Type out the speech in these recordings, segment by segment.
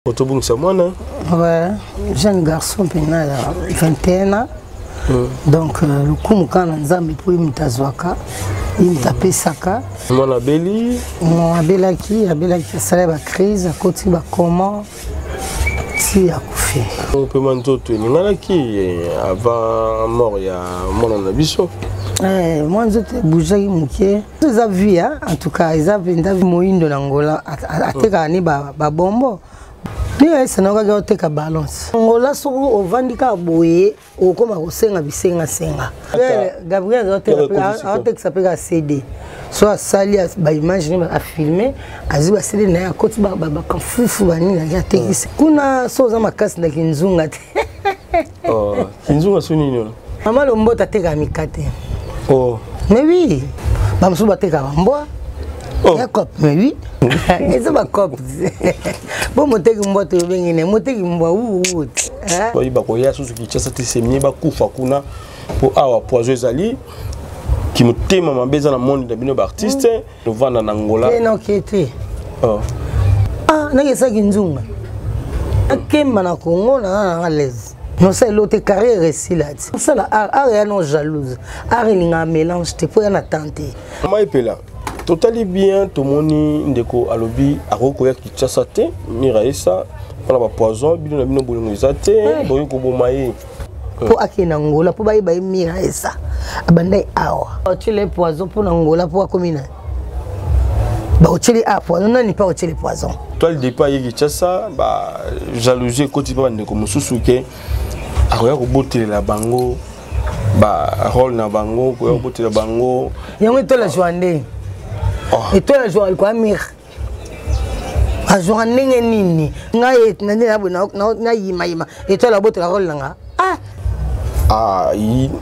Otobungisa mwana? Ouais, jeune garçon mpena ya 21 ans. Donc lokumu kaka na Nzambe mpo ye moto azwaka, ye moto apesaka. Mwana abeli? Abelaki, abelaki, asala bacrise, akoti bacoma ti akufi. Mpema nzoto eninganaki avant mort ya mwana na biso? Mwa nzoto ebougeaki moke. Eza vie, en tout cas eza mpenza moyindo na Angola atekaka ni babombo nde ayesana kaka oteka balance. Angola soki ovandi kaka boye okoma kosenga bisengasenga. Gabriel aotekisa mpe kaka CD, so asali baimage ne afilme, azwi bacd na ye, akoti bafufu banini, ake atekisi kuna. So oza makasi na kinzunga te. Kinzunga so nini wana? Mama Lombota atekaka mikate. Mais oui, bamosusu batekaka bambwa ya cop. Mais oui, eza bacop bo moteki mbwa toyobengi ne moteki mbwa wuwu. Oyi bakoya susu Kinshasa te, semie bakufa kuna mpo awa poison ezali, kimotema mabe eza na monde na bino baartiste tovanda na Angola. Noke te. Ah, ndenge esaki nzunga akemba na Congo naza nanga lese nosala elo te, carrière esila ti osala art. Art ya no jalouse, art elingaka mélange te mpo ya na tan te. Mama Epela, totali bien, tomoni ndeko alobi akoki koya Kinshasa te, Miraesa, mpona bapoison bino na bino, bolingo eza te, bokoki koboma ye. Mpo akende na Ngola mpo bayeba ye Miraesa abandai awa, otiele poison mpo na Ngola mpo akomi na baotieli a poison nani mpe aotieli poison. Toile depuis aye Kinshasa, bajalousie ekoti mpe bandeko mosusu ke akoya kobotelela bango barole na bango, koya kobotela bango. Yango etola zwa nde etola zwa likoya mire azwaka ndenge nini? Ngai nayimayima etola abotela role na nga. Ah,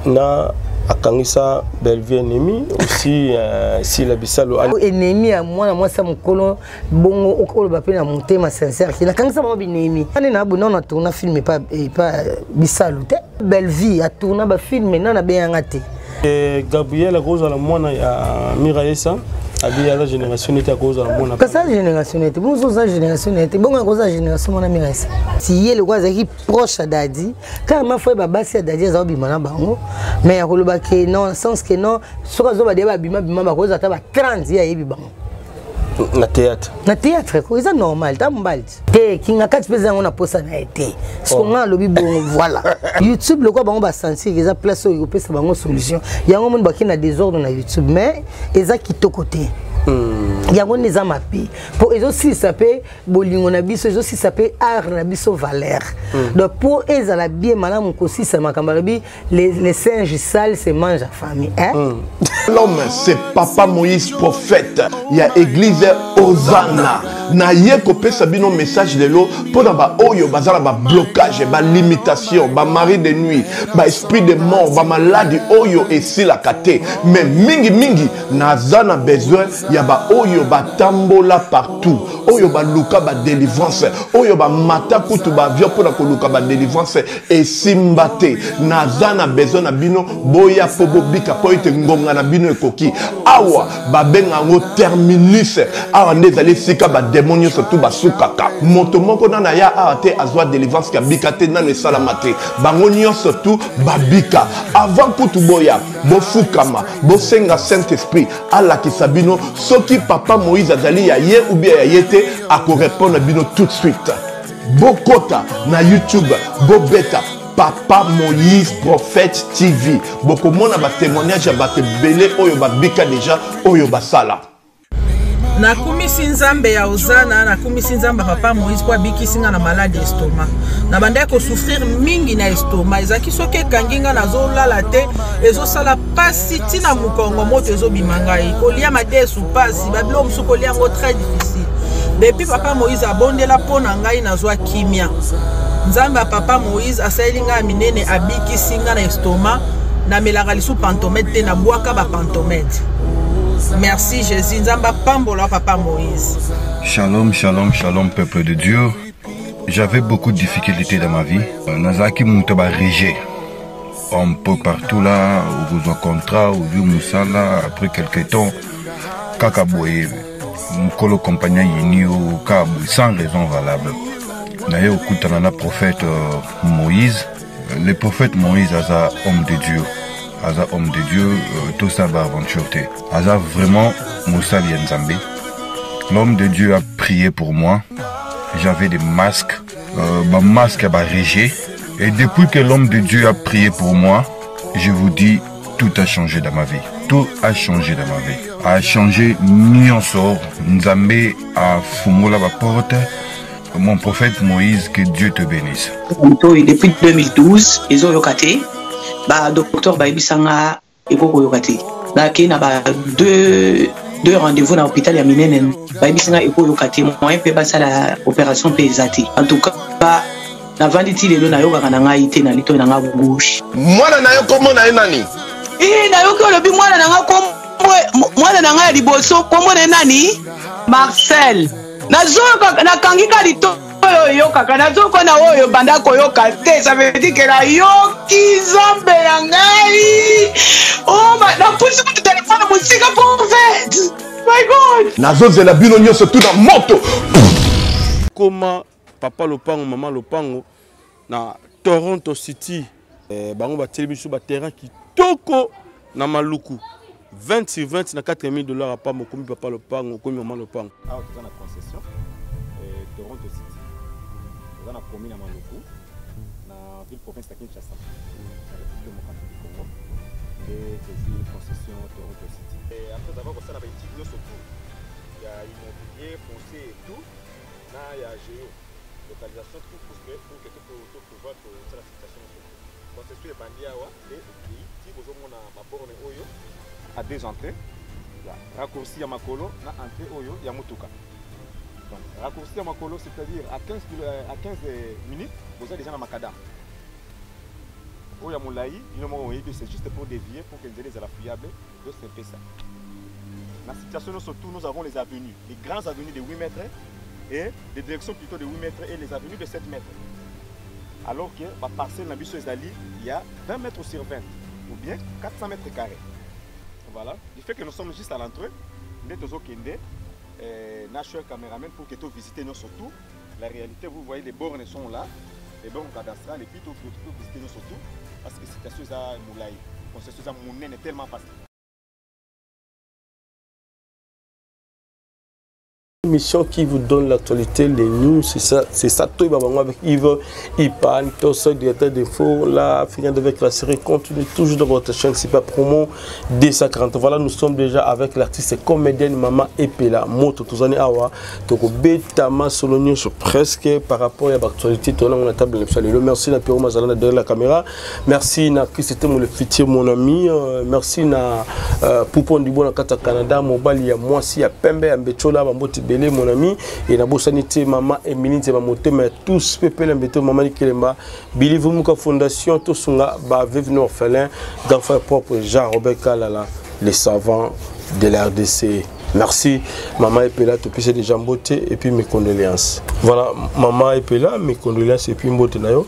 na akangisa Bellevue ennemi aussi, Sila Bisalo. Ennemi ya mwana mwasi ya mokolo bongo oloba mpe na motema sincère ke nakangisa bango binemi ane na bona na tourna film epa Bisalo te. Bellevue atourna bafilm na nabeyanga te. Gabriel akozala mwana ya Miraesa, abi aza génération nete, akozala mwana. Kasi aza génération nete bongo oza génération nete bongo akozala génération mwana Miraesa ti ye lokola azalaki proche ya Dadi carrément, fo yeba basi ya Dadi aza kobima na bango, mais ya koloba ke non, sens ke non, soki azoba deya babima bima bakozala ata ba 30, ye ayebi bango. Na théâtre. Na théâtre ko eza normal ta mobali te kinga kati mpe eza yango na posa na ye te. Siko nga alobi bongo, voilà, YouTube lokola bango basentir eza place oyo ekopesa bango solution, yango moni bakei na désordre na YouTube, mais eza kitoko te. Yango nde eza mabe mpo ezosilisa mpe bolingo na biso, ezosilisa mpe art na biso valeur. Donc mpo ezala bien malamu kosilisa makambo alobi les singes sales se mangent en famille, hein? L'homme, c'est Papa Moïse prophète. Il y a église Hosanna. Na ye kopesa bino message lelo mpona baoyo baza na bablocage, balimitation, bamari de nuit, baesprit de mort, bamaladi oyo esilaka te. Mais mingimingi naza na besoin ya baoyo batambola partout, oyo baluka badélivrance, oyo bamata kutu baavion mpona koluka badélivrance, esimba te. Naza na besoin na bino, boya mpo bobika, mpo ete ngonga na bino ekoki. Awa babenga yango terminus. Awa nde ezali esika bademo nyonso tu basukaka. Moto moko nano aya awa te azwa délivrance kabika te, nano esalama te. Bango nyonso tu babika. Avant kutu boya, bofukama, bosenga Saint Esprit alakisa bino soki Papa Moïse azali ya ye ou bien ya ye te. Akorépondre bino tout de suite. Bokota na YouTube, bobeta Papa Moïse Prophète TV, bokomona batémoignage ya bato ebele oyo babika deja, oyo basala. Nakumisi Nzambe ya Ozana, nakumisi Nzambe ya Papa Moïse mpo abikisi nga na maladi estomac. Nabandaki kosouffrir mingi na estomac, ezalaki soki ekangi nga nazolala te, ezosala pasi ntina mokongo, moto ezobima ngai, kolia madesu pasi, babiloko mosusu kolia yango très difficile. Depuis Papa Moïse abondela mpo na ngai, nazwa kimia. Nzambe ya Papa Moïse asaleli ngai ya minene, abikisi ngai na estomac. Namelaka lisu pantomède te, nabwaka bapantomède. Merci Jésus, Nzambe apambola Papa Moïse. Shalom, shalom, shalom, peuple de Dieu. J'avais beaucoup de difficultés dans ma vie. Nazalaki moto ba rejet un peu partout là, okozwa contrat, ozwi mosala, après quelque temps, kaka boye, mokolo compagnie ayini yo, kaka boye, sans raison valable. Naye kokutana na prophète euh, Moïse. Le prophète Moïse aza homme de Dieu. Aza homme de Dieu, euh, tosala ba aventure te. Aza vraiment mosali ya Nzambe. L'homme de Dieu a prié pour moi. J'avais des masques, euh, ba masque ya ba rejet. Et depuis que l'homme de Dieu a prié pour moi, je vous dis, tout a changé dans ma vie. Tout a changé dans ma vie. A changé nyonso. Nzambe afungola ba porte. Mon prophète Moïse, que Dieu te bénisse. Depuis 2012, ezoyoka te. Ba docteur bayebisa nga ekoki koyoka te. Bakei na ba deux rendez-vous na hôpital ya minene, bayebisi nga ekoyoka te, moyen mpe basala opération mpe eza te. En tout cas, navandi ti lelo nayokaka na ngai te na litoi na nga gauche. Mwana na yo kombo na ye nani? Ee, nayoki olobi mwana na nga kombo, mwana na ngai ya liboso kombo na ye nani? Marcel. Nazoyoka, nakangi ka litoi oyo oyokaka, nazoyoka na oyo banda koyoka te. Ça veut dire que nayoki Nzambe na ngai. Oh, napusi kutu telefone mosika, prophète. My God. Nazozela bino nyonso tu na moto. Koma papa lopango, mama lopango na Toronto City. Bango batieli biso ba terrain kitoko na Maluku. 20 sur 20 na 4000 $ apa mokomi papa lopango, okomi mama lopango. Awa toza na concession, Toronto City. Toza na commune ya Maluku na ville province ya Kinshasa, na République démocratique du Congo. Nde tozwi concession Toronto City. Et après avoir kosala ba études nyonso tout ya immobilier, foncier et tout, na ya géo localisation tout pour que pour que to pouvoir kosala situation nyonso. Concession ebandi awa nde ekei ti bozomona ba borne oyo à deux entrées, ya raccourci ya makolo na entrée oyo ya mutuka. Donc raccourci ya makolo, c'est-à-dire à 15 kilo, à 15 minutes boza déjà na macadam. Oyo ya molai bino moko boyebi, c'est juste pour dévier pour que nzela ezala fiable. Donc c'est un peu ça. La situation nyonso tout, nous avons les avenues, les grandes avenues de 8 mètres et des directions plutôt de 8 mètres et les avenues de 7 mètres. Alors que ma parcelle na biso ezali il y a 20 mètres sur 20 ou bien 400 mètres carrés. Voilà, du fait que nous sommes juste à l'entrée, nde tozokende, na cher caméraman pour que to visiter nous surtout. La réalité, vous voyez les bornes sont là, les bornes cadastrales, et puis to visiter nous surtout parce que situation eza molai, concession eza monene tellement parce Mission qui vous donne l'actualité, les news, c'est ça, c'est ça, tout le avec Yves Ipan, Tosso, directeur d'info, la finale avec la série continue toujours dans votre chaîne, c'est pas promo 240. Voilà, nous sommes déjà avec l'artiste comédienne Maman Epela, Moto Tozani Awa, Toko Betama Solonio, presque par rapport à l'actualité, on a table de Merci na Pierrot Mazalana derrière la caméra, merci na Christ le futur mon ami, merci na Poupon du Bon Kata Canada, Mobali ya Mwasi ya Pembe ya Mbechola, Bamboti Belé mon ami, et na Bossanité Maman Emiline Zema Moté, mais tous Pépé Mbeto, Maman Nikelemba, Billy Vumuka Fondation, Tosunga, ba veuve non orphelin, grand frère propre Jean-Robert Kalala, les savants de la RDC. Merci Maman Epela, tu puisses déjà mbote et puis mes condoléances. Voilà Maman Epela, mes condoléances et puis mbote nayo.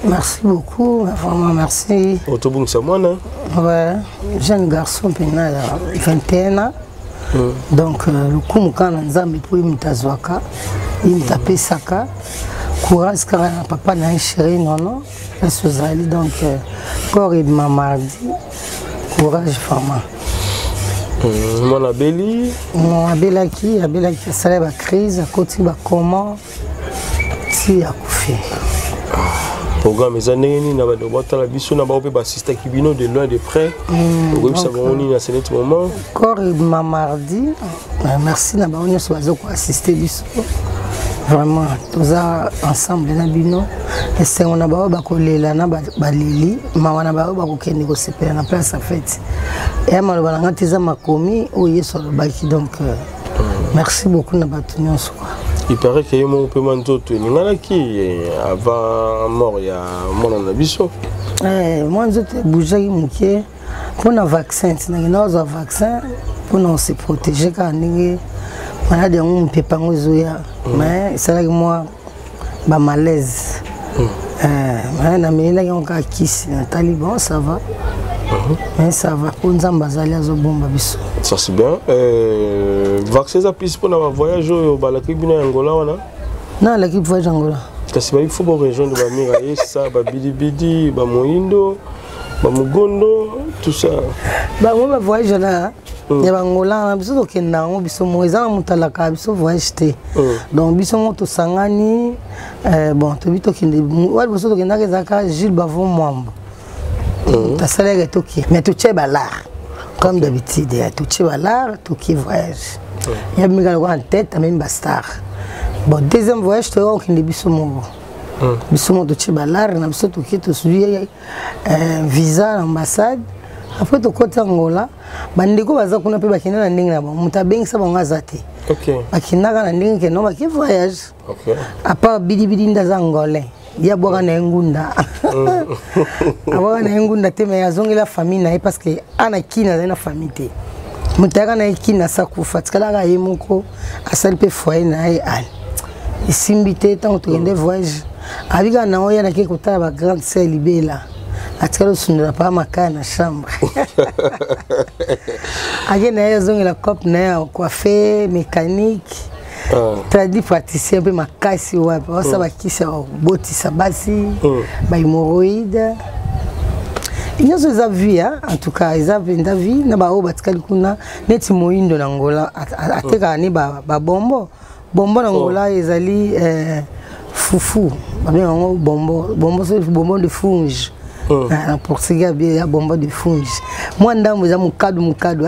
Merci beaucoup, vraiment merci. Otobungisa mwana? Ouais, jeune garçon pena 21 ans. Donc lokumu kaka na Nzambe po ye moto azwaka, ye moto apesaka. Courage kaka na papa na ye chéri nono, place ozali. Donc corps ebima mardi, courage vraiment. Mwana abeli? Non, abelaki, abelaki, asalaki ba crise, akoti ba coma ti akufi. Programme eza ndenge nini na bato batala biso na bango mpe basistaki bino de loin de près? Okoyebisa bango nini na ce moment? Corps ebima mardi. Merci na bango nyonso baza koassiste biso. Vraiment, toza ensemble na bino. Esengo na bango bakolela na baleli, mawa na bango bakokende kosepela na place ya fête. Eya maloba na ngai te, eza makomi oyo Yesu alobaki. Donc merci beaucoup na bato nyonso. Il paraît que ye moko mpe mwa nzoto eninganaki avant mort ya mwana na biso. Mwa nzoto ebougeaki moke mpona vaccin, tinakenda kozwa vaccin mpona kose protéger kaka ndenge maladi yango mopepe yango ezoya. Mais esalaki mwa ba malaise. Mais namelelaki yango kaka kisi, natali bon ça va. Mais ça va, mpo Nzambe azali azobomba biso. Ça c'est bien. Vaccin eza plus mpona ba voyage oyo balaki bino ya Angola wana? Non, alaki voyage Angola. Kasi bayi faut bo rejoindre ba Mira Esa, ba Bidibidi, ba Moindo, ba Mugondo, tout ça. Bango ba voyage na ya bangola na biso tokenda yango biso moko, eza na moto alakaka biso voyage te. Donc biso moko tosangani, bon, tobi tokende wa liboso. Tokendaka, ezalaka Gilles Bavo Mwambo. Tasalaka, toke, mais totie balar comme d'habitude, totie balar, toke voyage ya mika lokola en tête amemi bastar. Bon, deuxième voyage toyoka kokende biso moko, biso moko totie balar na biso, toke, tozwi visa na ambassade. Après tokoti Angola, bandeko baza kuna mpe bakenda na ndenge na bango, moto abengisa bango aza te. Bakendaka na ndenge keno bake voyage. À part Bidibidi nde aza angolais, ye abwaka na ye ngunda, abwaka na ye ngunda te, mais azongela famille na ye parce que ana kini azali na famille te. Moto ayaka na ye kini asa kufa, tikalaka ye moko, asali mpe foyer na ye, ale esimbi te. Ntango tokende voyage, abika na oyo nake kotala bagrande sœur libela, atikali osundola paa makaya na chambre, ake na ye azongela cope na ye ya coiffe mécanique. Tradi praticien mpe makasi wapi, osala bakisi ya kobotisa basi, bahémorroïde nyonso. Eza vie, en tout cas eza mpenza vie na baoyo batikali kuna neti Moyindo na Ngola atekaka ni babombo bombo. Na Ngola ezali fufu, babenga yango bombo bombo, so bombo de funge na portugais ya bombo de funge. Mwa ndambo eza mokadu mokadu,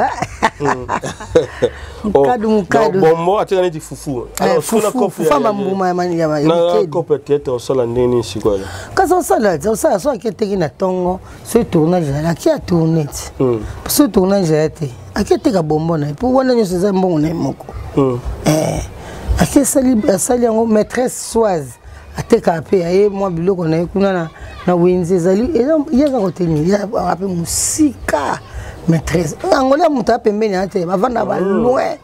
mokadu mokadu. Bombo ateka neti fufu. Fufu bambuma ya na cope théâtre osala ndenge nini sikoyo? Kasi osala, osala so ake teki na ntongo, soki tournage ezali, ake atourne ti. Soki tournage eya te, ake teka bombo na ye, mpo wana nyonso eza mbongo na ye moko. Ake asali yango. Maîtresse Soise atekaka mpe aye mwa biloko na ye kuna na wenze. Ezali ye aza koteni ape mosika. Maîtresse Angola ya moto apembeni ya te, bavanda baloin,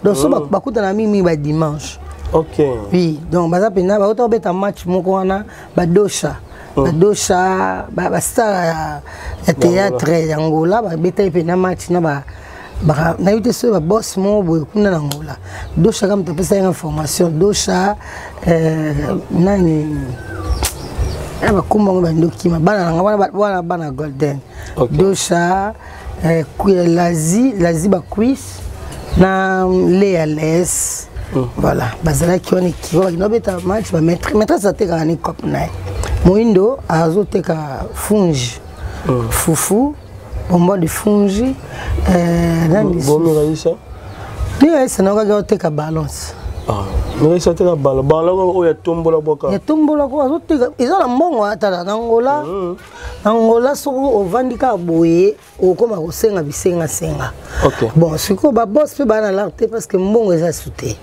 donc so bakutana mingimingi badimanche. Oui, donc baza mpenza bauta kobeta match moko wana, badosha badosha bastar ya théâtre ya Angola, babetaki mpenza match na nayebi te soki babos moko boye kuna na Angola. Dosha kaka moto apesaki information, Dosha nani, bakombo yango bandokima bana nanga wana, bana Golden. Dosha, Lazi, Lazi bacuisse na Lea Les, voilà, bazalaki wana ekiko bakenda babeta match. Bamaîtresse atekaka ni cope na ye, Moyindo azoteka funge, fufu, bonbon de fungi. Miraisa. Miraisa naokaki azoteka balance. Miraisa ateka bala bala oyo atombola bwaka. Ya tombola ko azoteka, eza na mbongo. Atala na Ngola, na Ngola soki ovandi kaka boye, okóma kosenga bisengasenga. Bon, sikoyo babos mpe baa na lar te parce que mbongo eza su te.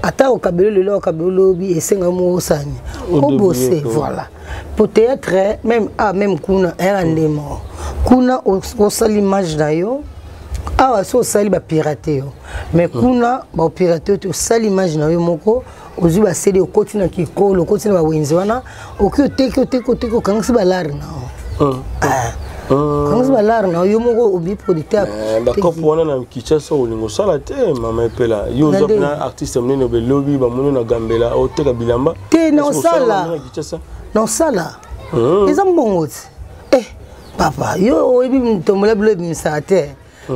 Ata okabeli lelo, okabeli lobi, esenga moko osani obose. Voilà, po théâtre même a même kuna eyaka nde moko kuna osali image na yo. Awa so osali, bapirate yo, mais kuna baopirate yo te. Osali image na yo moko, ozwi baseli, okoti na kikolo, okoti na bawenze wana, oki oteki, oteki, oteki, okangisi balare na yo, okangisi balare na yo moko, obi producteur. Bakope wana na Kinshasa olingi osala te, mama Epela? Yo oza mpena artiste monene, belobi bamoni na Gambela oteka bilamba. Te, na osala, na osala, eza mbongo ti. Eh papa, yo oyebi tombola bilo ebimisaka te.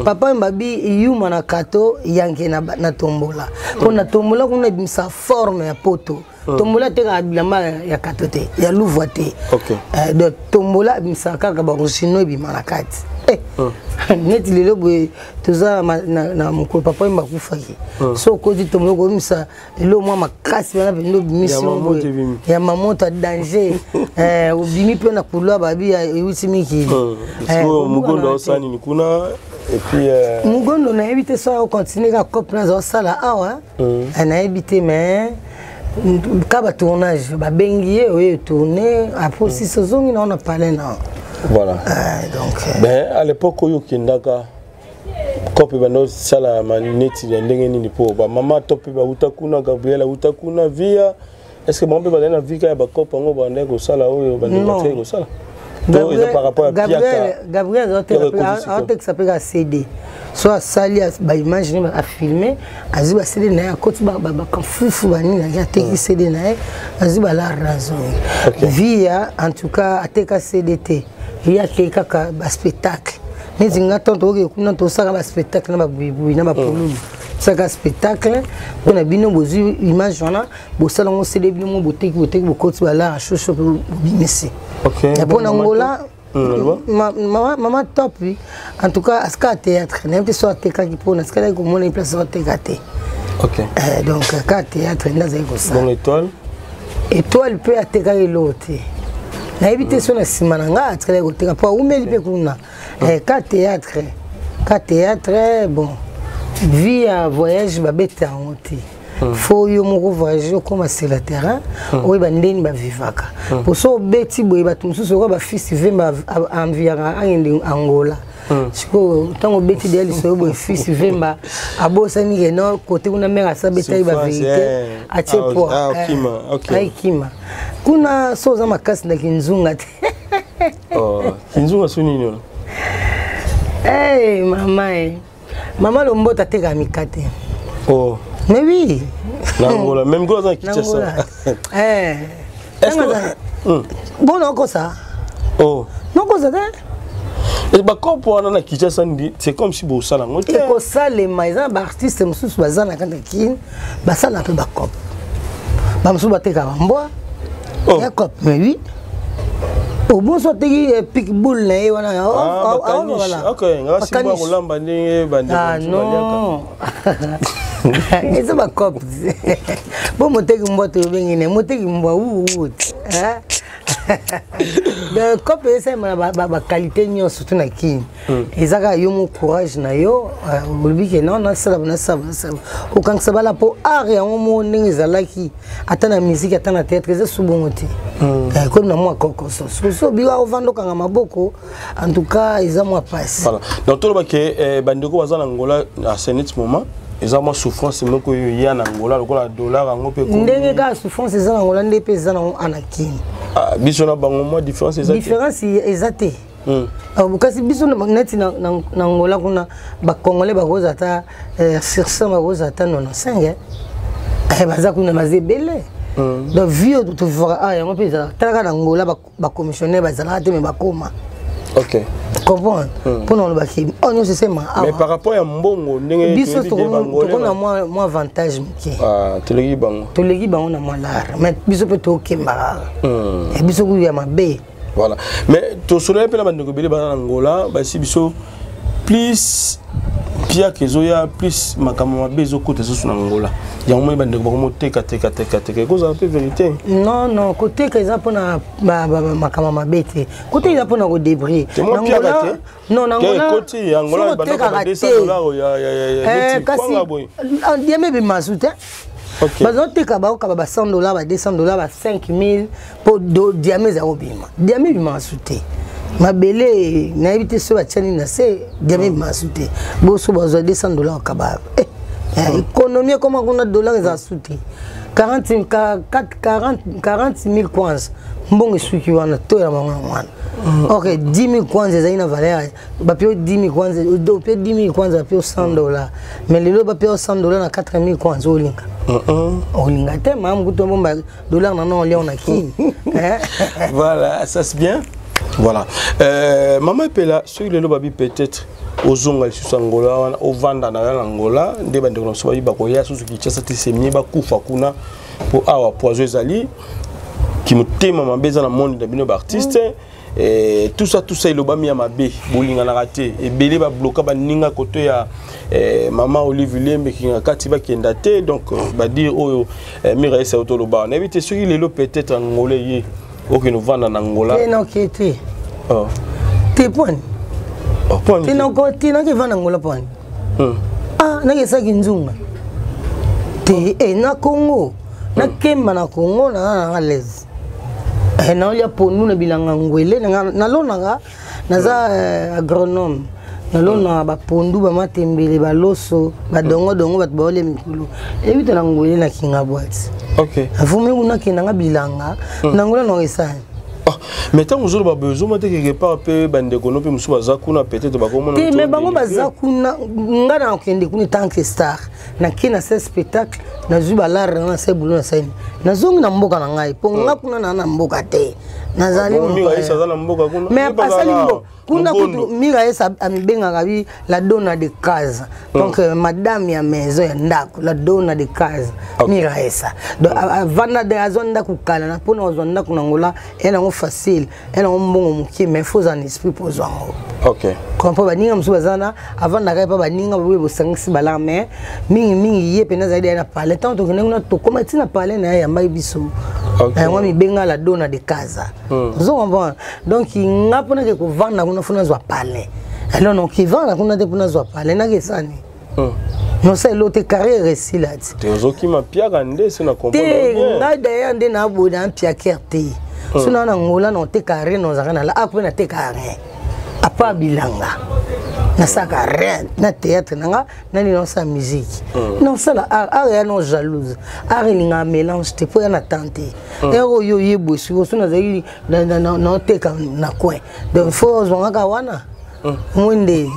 Papa babi yuma na kato yanke na tombola, mpo na tombola kuna ebimisa forme ya poto. Tombola atekaka bilamba ya kato te, ya louvre te. Donc tombola ebimisaka kaka baoriginaux ebima na kati. Neti lelo boye toza na mokolo papa oyo bakufaki, so okoti tombola, okobimisa elo mwa makasi wana mpenza, obimisi ya mamoto ya danger, obimi mpe na couloir, babi ewuti mikili. Mugondo osala nini kuna et puis Mugondo nayebi te so akocontinue kaka cope naza osala awa, nayebi te, mais ka batournage babengi ye, oye tourne, après osisi ozongi na ona palais na. Voilà. Donc ben, à l'époque oyo okendaka, cope banda osala neti ya ndenge nini? Mpo bamama to mpe bauta kuna, Gabriel auta kuna via, est ce que bango mpe bazali na vika ya bacope yango bandaki kosala oyo bandeko batikaki kosala, to eza par rapport ya piaka? Gabriel azotekisa mpe ka CD. So asali baimage ne afilme, azwi bacd na ye, akoti bafufu banini, ake ateki cd na ye, azwi balar na zongi. Via en tout cas ateka cd te, ye akei kaka baspectacle. Neti nga ntango tokoki kuna, tosaka baspectacle na babuibui na bapululu, tosaka spectacle mpona bino. Bozwi image wana, bosala yango cd, bino mo boteki, boteki, bokoti balar shosho mpe bobimisi. Mpo na Ngola, mama Top en tout cas asika théâtre, nayebi te so atekaki, mpona asikalaki komona ye place ateka te. Donc ka théâtre nde azali kosala. Étoile? Étoile mpe atekaki eloko te, nayebi te so na nsima na ngai atikalaki koteka, mpo awumeli mpe kuna. Ka théâtre, ka théâtre. Bon, vie ya voyage babeta yango te. Fo yo moko voyage, okóma sur le terrain, oyeba ndeni bavivaka. Po so obeti boye, bato mosusu okoa bafils Vemba enviaka akende Angola. Sikoyo ntango obeti deya lisolo boye, fils Vemba abosani ke no kote kuna mare asabetaki bavérité, atie po aikima kuna. So oza makasi na kinzunga te. Kinzunga so nini wana? Hey, mama e mama Lombota atekaka mikate. Oh. Mais oui. Na Angola même ko aza Kinshasa. Eh. Bon, nakosa. Oh. Nakosa te. Bakopo wana na Kinshasa, c'est comme si bosala yango te. Ekosalema, eza na baartiste mosusu baza na kati ya Kine, basala mpe bacope, bamosusu batekaka bambwa ya cope. Mais oui, oboso ateki pitbull na ye wana. Kolamba ndenge. Non, eza bacope bo moteki mbwa, toyobengi ne moteki mbwa wuwut. Donc cope esalema na baqualité nyonso to na Kini. Eza kaka yo mo courage na yo, olobi ke non, nasala, nasala, nasala, okangisa bala, mpo art yango mo ndenge ezalaki, ata na musique, ata na théâtre, eza su bongo te. Komi na mwa kokoso, soso obika ovanda, okanga maboko, en tout cas eza mwa pasi. Voilà, donc toloba ke bandeko baza na Angola à ce moment, eza mwa souffrance moko oyo ya na Angola, lokola dollar yango mpe. Ndenge kaka souffrance eza na Angola, nde mpe eza nango ana Kini. Biso na bango mwa différence eza? Différence eza te. Kasi biso neti na Angola kuna, bacongolais bakozala ata sur 100, bakozala ata 95 baza kuna, baza ebele. Donc vie oyo tovivaka awa, yango mpe ezalaka. Talaka na Angola, bacommissionnaire bazalaka te, me bakoma. Comprendre mpona olobaki oyo nyonso esema. Mais par rapport ya mbongo, ndenge biso tokona mwa avantage moke. Toleki bango. Toleki bango na mwa lar, mais biso mpe tokemba kaka, biso kuyu ya mabe. Voilà, mais tosololi mpe na bandeko ebele baza na Angola, basi biso plus piaka ezoya, plus makambo mabe ezokota lisusu na Angola. Yango moni bandeko bakomoteka teka teka teka, ekozala mpe vérité? Non, koteka eza mpona makambo mabe te, koteka eza mpona kodébrouiller. Non, na Angola otekaka te, kasi diamant ebima su te. Bazoteka, baokaba ba 100 dollar, ba 200 dollar, ba 5000, mpo diamant eza kobima. Diamant ebimaka su te, mabele nayebi te so batia nini na se, diamant ebimaka su te. Boso bazwa 200 dollar, okaba. Économie ekoma kuna, dollar ezala su te. 40 000 kwanza, mbongo esuki wana, toyela bango yango wana. Ok, 10 000 kwanza ezali na valeur, bapio 10 000 kwanza, opio 10 000 kwanza, bapio 100 dollar. Mais lelo bapio 100 dollar na 4 000 kwanza, olinga olinga te. Maa mokutu obomba dollar nano, olia na Kini. Voilà, ça c'est bien. Voilà, mama Epela, soki lelo babi peut-être ozonga lisusu Angola wana, ovanda na yo na Angola, nde bandeko na biso bayi bakoya susu Kinshasa te, semie bakufa kuna, mpo awa poison ezali, kimotema mabe eza na monde na bino baartiste. Tout ça, tout ça elobami ya mabe, bolinganaka te, ebele babloka baninga koto ya mama Olive Lembe kinga kati bakenda te. Donc badire oyo mira esa oyo toloba, nayebi te soki lelo peut-être Angola ye okende ovanda na Angola. Te, naoke te. Te, pwani te, nako te, nake vanda Angola pwani? Ah, nake esaki nzunga te. Na Congo nakemba, na Congo naza nanga l'aise, naolia pondu na bilanga ngwele, nalonaka, naza agronome, nalonaka bapondu, bamatembele, baloso, badongodongo, bato baolia mikolo eyebi te na ngwele na kinga bwati. Avumi kuna, akendanga bilanga na Angola, nako esani. Mais ntango ozoloba boye, ozomona te quelque part mpe bandeko no mpe mosusu baza kuna, peut-être bakomona? Te, mais bango baza kuna, nga na okende kuna tant que star, nake na se spectacle, nazwi balare nanga, nasali boulot, nasali, nazongi na mboka na ngai, mpo nga kuna naa na mboka te, nazali aza na mboka kuna. Mais asali mboka kuna kutu. Mira Esa amibengaka bi la dona de casa, donc madame ya maison, ya ndako, la dona de casa. Mira Esa donc avanda de azwa ndako kala na mpona kozwa ndako na Ngola eya nango facile, eya nango mbongo moke, mais faut ozala na esprit mpo ozwa yango. Comprend? Baninga mosusu baza na avandaka ye mpa baninga boye, bosangisi balare, mais mingimingi ye mpenza azali deya na palais. Ntango tokende kuna, tokóma ntina palais na ye, yambaki biso. Yango mibenga la dona de casa. Ozo comprendre? Donc nga mpo nake kovanda kuna, fo nazwa palais. Alors nokivanda kuna te mpo nazwa palais, nakesani nosala elo te, carrière esila ti. Te, ozokima piaka nde se na te. Comprendre bien. Ngai d'ailleurs nde naboye na mpiaker te. So naa na Ngola, na oteka rien, nazalaka na la mpe nateka rien à part bilanga, nasalaka rien na théâtre na nga, nani naosala musique, naosala art. Art ya no jalouse, art elingaka mélange te, mpo ya na temps te. Ere oyo oyeboye, sikoyo so nazali naoteka na coin, donc faut ozwangaka wana moi nde.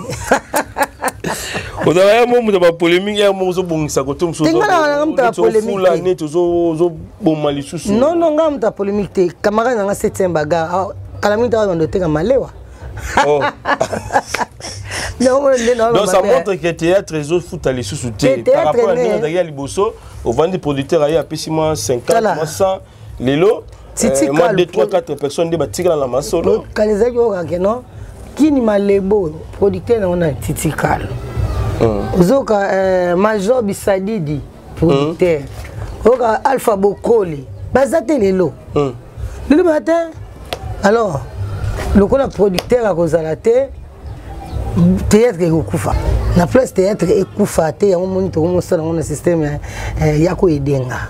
Ozala ya mo moto ya bapolémique, ya mo ozobongisa kote mosusu. Te, nga na moto ya polémique ofula te. Neti ozoboma lisusu. Non, non, nga moto ya polémique te. Camarade nanga septième bagarre, kala mingi taka bando oteka malewa. Donc ça montre que théâtre ezofuta lisusu te par rapport à ndenge azalaki ya liboso. Ovandi, producteur aye, apesi mwa 50, mwa 100. Lelo mwa 2, 3, 4 personnes nde batikala na masolo. Kala ezalaki okake non kini malebo, producteur nango na Titi Kalo, ozoka Major Bisadidi producteur, oyoka Alpha Bokoli, baza te lelo. Lelo baza te. Alors lokola producteur akozala te, théâtre ekokufa. Na place théâtre ekufa te, yango moni tokomosala yango na système ya koedenga.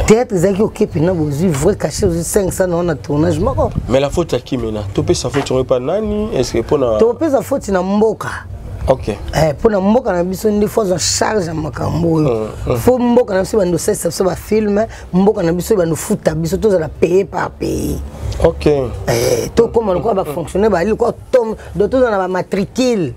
Théâtre ezalaki okepi na bozwi vrai cachet, ozwi 500 nango na tournage moko. Mais la faute ya kimena, topesa faute yango epa nani? Est ce que mpona Topesa faute na mboka. Mpona mboka na biso nde faut azwa charge ya makambo oyo. Faut mboka na biso bando osalisa biso bafilm, mboka na biso bando futa biso, tozala paye par pays. Tokóma lokola bafonctionnaire, bali lokola tom, donc tozala na bamatricule.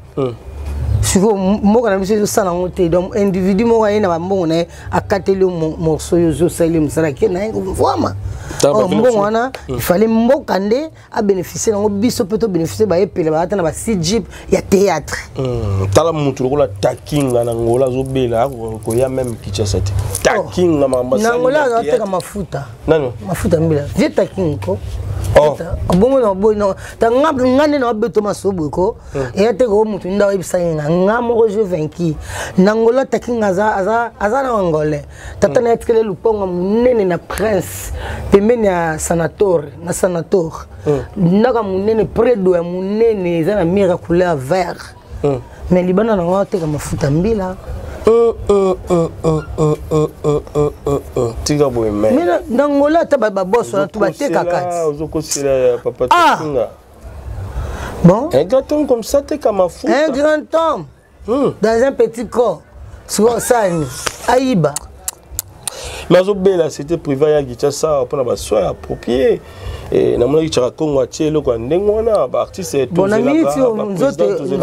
Sikoyo mboka na biso ezosala yango te. Donc individu moko aye na bambongo na ye, akateli yo morceau oyo ozosaleli mosala, ake na ye vraimen. Mbongo wana ifale mboka nde abénéficie nango, biso mpe tobénéficie. Bayepela baata na basi jeep ya théâtre. Tala motu lokola Takinga na Ngola, azobela, koya même Kinshasa te. Takinga, makambo. Na Ngola azateka mafuta. Nani? Mafuta mbila, vie Takinga ko bongo na boyi nga nde na babeto maso boye ko eya te ko motu nde ayebisaki nga, nga moko je vaincu na Ngola. Takinga aza na Angolais, tata na ye atikeli lupango monene na Prince, pembeni ya Sanatore, na Sanatore, ndako ya monene, predo ya monene, eza na mur ya couleur vert, mais libanda nango ateka mafuta mbila. Tika boye. Mais na Ngola ata baboso wana tu batekaka ti ozokosela papa Takinga. Bon. Un grand homme comme ça teka mafuta? Un grand homme dans un petit corps, sikoyo osani ayiba. Mais azobela, c'était privé ya Kinshasa mpona basoin approprié. Namonaki Tiaka Congo atie eloko ya ndenge wana. Baartiste,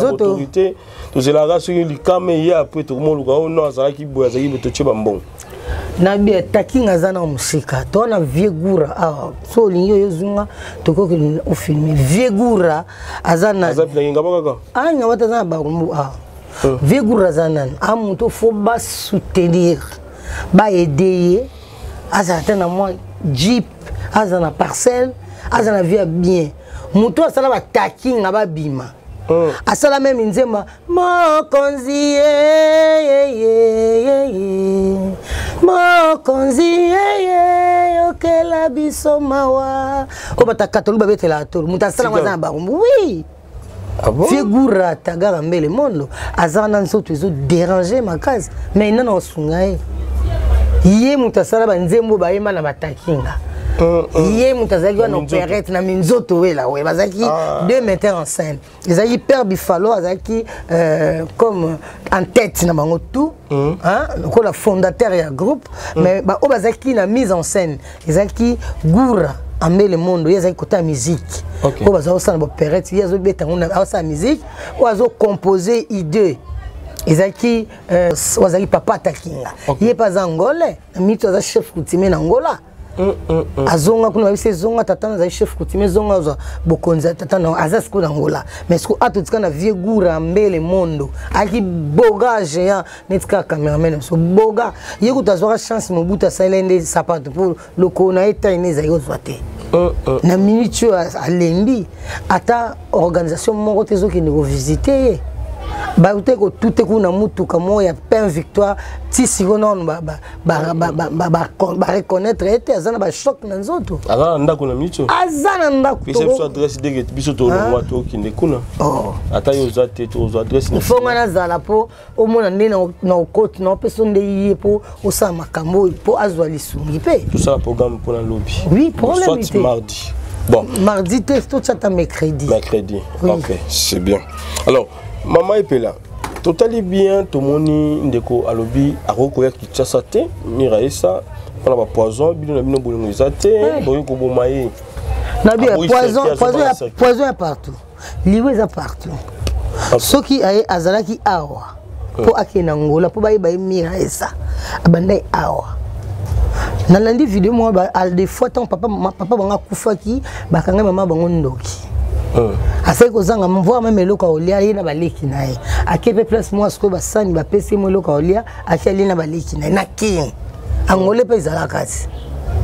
autorité, tozelaka soki likama eye, apres tokomoluka o non, azalaki boye, azalaki boye, totie bambongo. Nabi Takinga aza na mosika to na vieux Goura awa. So olingi oyo ozunga, tokoki ofilme vieux Goura aza nani. Ngaba kaka. Ah, Ngaba te, aza na Barumbu awa. Vieux Goura aza nani? A moto faut basoutenir, baaider ye, azala te na mwa jeep, aza na parcelle, aza na vie ya bien. Moto asala batakinga babima, asala meme nzemba mokonzi ye, mokonzi yeye okela biso mawa, oyo bato katoli babetelaka tolo. Moto asala ngo aza na Barumbu, oui. Ah bon? Figura tagara mbele mondo aza na nzoto ezoderange makasi, mais nana osunga ye. Ye moto asala banzembo bayemba na batakinga. Ye moto azalaki wana opérette na minzoto wela we bazalaki deux metteurs en scène, ezalaki père Bifalo, azalaki comme en tête na bango tout, hein, lokola fondateur ya groupe, mais baoyo bazalaki na mise en scène ezalaki Goura. Ambele Mondo, ye azalaki kota musique. Oyo baza kosala baoperete, ye azobeta yango, azosala musique, oyo azocompose idée ezalaki euh, oyo azalaki papa Takinga. Ye mpe aza angolais, na mito aza chef coutumier na Angola. Azonga kuna, babisi ezonga, tata na azali chef coutumier, ezonga azwa bokonzi ya tata na aza sikoyo na Angola. Mais sikoyo atotika na vieux Goura Mbele Mondo, ayaki boga géant neti kaka cameraman na biso boga. Ye kutu azwaka chance, Mobutu asalela ye nde sapato mpo lokolo na ye tai ne ezali kozwa te. Na minute oyo alembi, ata organisation moko te ezokende kovisite ye. Baute kotute kuna mutuka moko ya Pain Victoire, ti sikoyo nano bareconnaître ye te, aza na bachoc na nzoto. Aza na ndako na minute oyo? Aza na ndako. Pesa biso adresse ndenge biso tolongwa, tokende kuna. Oh. Ata yo oza te, tozwa adresse. Mfonga nazala mpo omona nde na okoti na opesa nde ye mpo osala makambo oyo mpo azwa lisungi mpe. Tosala programme mpona lobi. Oui, problème. Soit mardi. Bon. Mardi te, totya ata mercredi. Mercredi. Oui. Ok, c'est bien. Alors, mama Epela, totali bien, tomoni ndeko alobi akoki koya Kinshasa te, Mira Esa, mpona bapoison. Bino na bino bolingo eza te, bokoki koboma ye. Nabi Aboyi poison, cercueil, poison azobanga ya cercueil. Poison ya partout, liwa eza partout. Soki aye azalaki awa mpo akende na Ngola mpo bayeba ye Mira Esa abandai awa. Nalandi video moko des fois ntango papa, papa bango akufaki, bakangai mama bango ndoki. Asali kozanga mvoi meme eloko ya kolia, ye na baleki na ye. Ake mpe place moko sikoyo, basani bapesi ye mo eloko ya kolia, ake alie na baleki na ye na Kini. Angole mpe ezalaka ti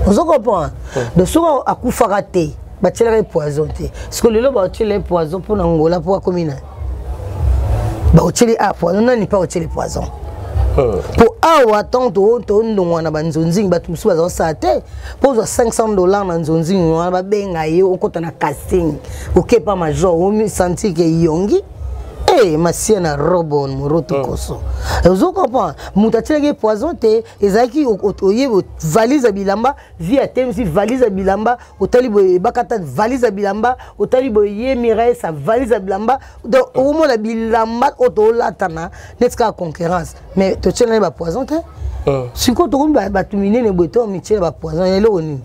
ozo comprendre. Donc soki akufaka te, batielaka ye poison te. Sikoyo lelo baotiela ye poison mpo na Ngola, mpo akomi na baotieli a poison nani mpe aotieli poison mpo awa ntango tondongwa na banzonzingi, bato mosusu baza kosala te mpo ozwa 500 $ na nzonzingi wana. Babenga ye, okota na casting, okepa major, omisentir ke yongi e masia na robo moroto koso. Ozo comprendre, moto atielaki ye poison te. Ezalaki oye valise ya bilamba, vie atemisi valise ya bilamba, otali boye ebakata valise ya bilamba, otali boye ye Miraesa valise ya bilamba. Donc okomona bilamba oyo tolatana neti kaka concurrence, mais totielani bapoison te. Sikoyo tokomi bato minene boye, to mitiela bapoison ya eloko nini?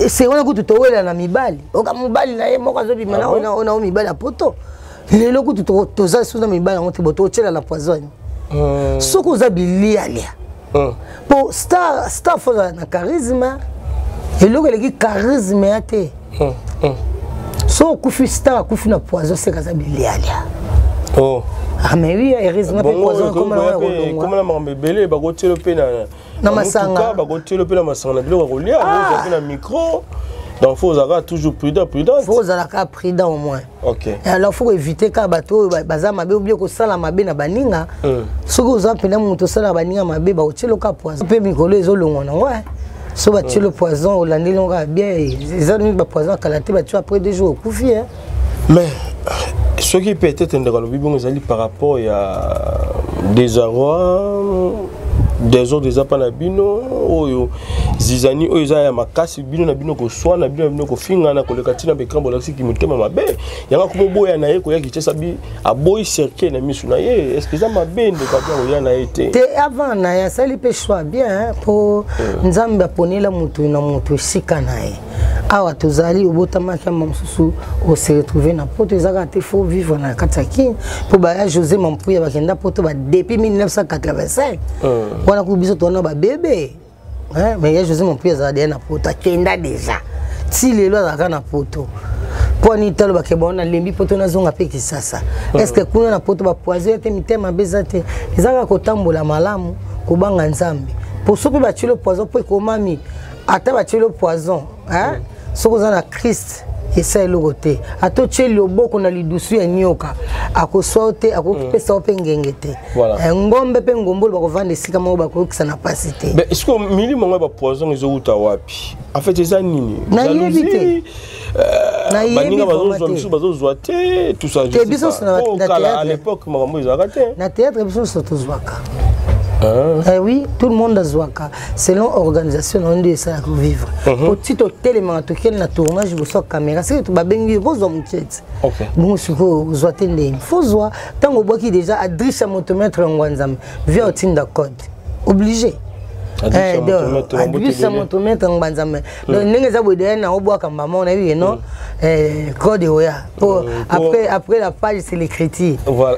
Se wana kutu towela na mibali, oka mobali na ye moko azobima na oyo na oyo na oyo, mibali ya poto. Lelo kutu toza lisusu na mibali yango te, bo totiela na poison. Soki oza bilialia mpo star, star fo ozala na charisme, eloko eleki charisme ya te. So okufi, star akufi na poison, seka aza bilialia. Oh. Ah mais oui, heureusement mpe poison ekoma na kolongwa. Ekoma na makambo ebele, bakotielo mpe na Na masanga. Bakotielo mpe na masanga, na biloko ya kolia, ozwa mpe na micro. Donc faut ozalaka toujours prudent, prudent. Faut ozalaka prudent au moins. Et alors faut éviter kaka bato oyo baza mabe obie kosala mabe na baninga. Soki oza mpena moto osalaka baninga mabe, bakotiela kaka poison mpe mikolo ezolongwa nango eh. So batie le poison, olandeli yango kaka bien, eza nini bapoison kala te, batie après 2 jours okufi eh. Mais soki peut-être ndeko alobi bongo, ezali par rapport ya désarroi, désordre eza mpa na bino, oyo zizani oyo eza ya makasi, bino na bino koswana, bino na bino kofingana koleka ntina baécran, bolakisiki motema mabe. Yango akomoboya na ye koya Kinshasa, bi aboyi cercueil na misu na ye. Est ce que eza mabe ndeko abia koya na ye te? Te, avant na ye asali mpe choix bien, mpo Nzambe aponela motu na motu esika na ye. Awa tozali, obotamaki ama mosusu, ose retrouve na poto. Eza kaka te faut vivre na kati ya Kini, mpo baya José Mampuya bakenda poto ba depuis 1985 wana kuku biso towana babebe. Mais ya José Mampuya azala deya na poto, akenda déjà, ti lelo azalaka na poto. Mpo ani talo bakeba wana, nalembi poto, nazonga mpe Kisasa. Est ce que kuna na poto bapoison te, mitema mabe eza te? Eza kaka kotambola malamu, kobanga Nzambe, po soki batieli poison, mpo ekomami, ata batieli poison, hein? Soki oza na Christ, esa eloko te. Ata otie loboko na lidusu ya nioka, akoswa yo te, akopesa yo mpe ngenge te. Ngombe mpe ngombolo bakovanda esika moko, bakoyokisa na pasi te. Mais est-ce que milimo yango ya bapoison ezowuta wapi en fait? Eza nini? Nayebi te. Nayebi baninga vraiment bazozwa te. misusu bazozwa te, tout ça, je Te, sais biso pas. nyonso Po na kala, à théâtre. l'époque makambo ezalaka te. Na théâtre biso nyonso tozwaka. Ah. Eh oui, tout le monde azwaka selon organisation na yo nde esalaka vivre. Po ti totelemaka, tokende na tournage liboso ya caméra, soki babengi yo kozwa moke ti bongo sikoyo ozwa te ndenge fo zwa. Ntango obwaki déjà adriche ya motomètre yango ya Nzambe via otinda code obligé. Adrisa motomètre ngbanzame. Donc ndenge eza boye deya na obwaka mbama nayebi ke non, code oya po après la page, c'est l'écriture. Voilà,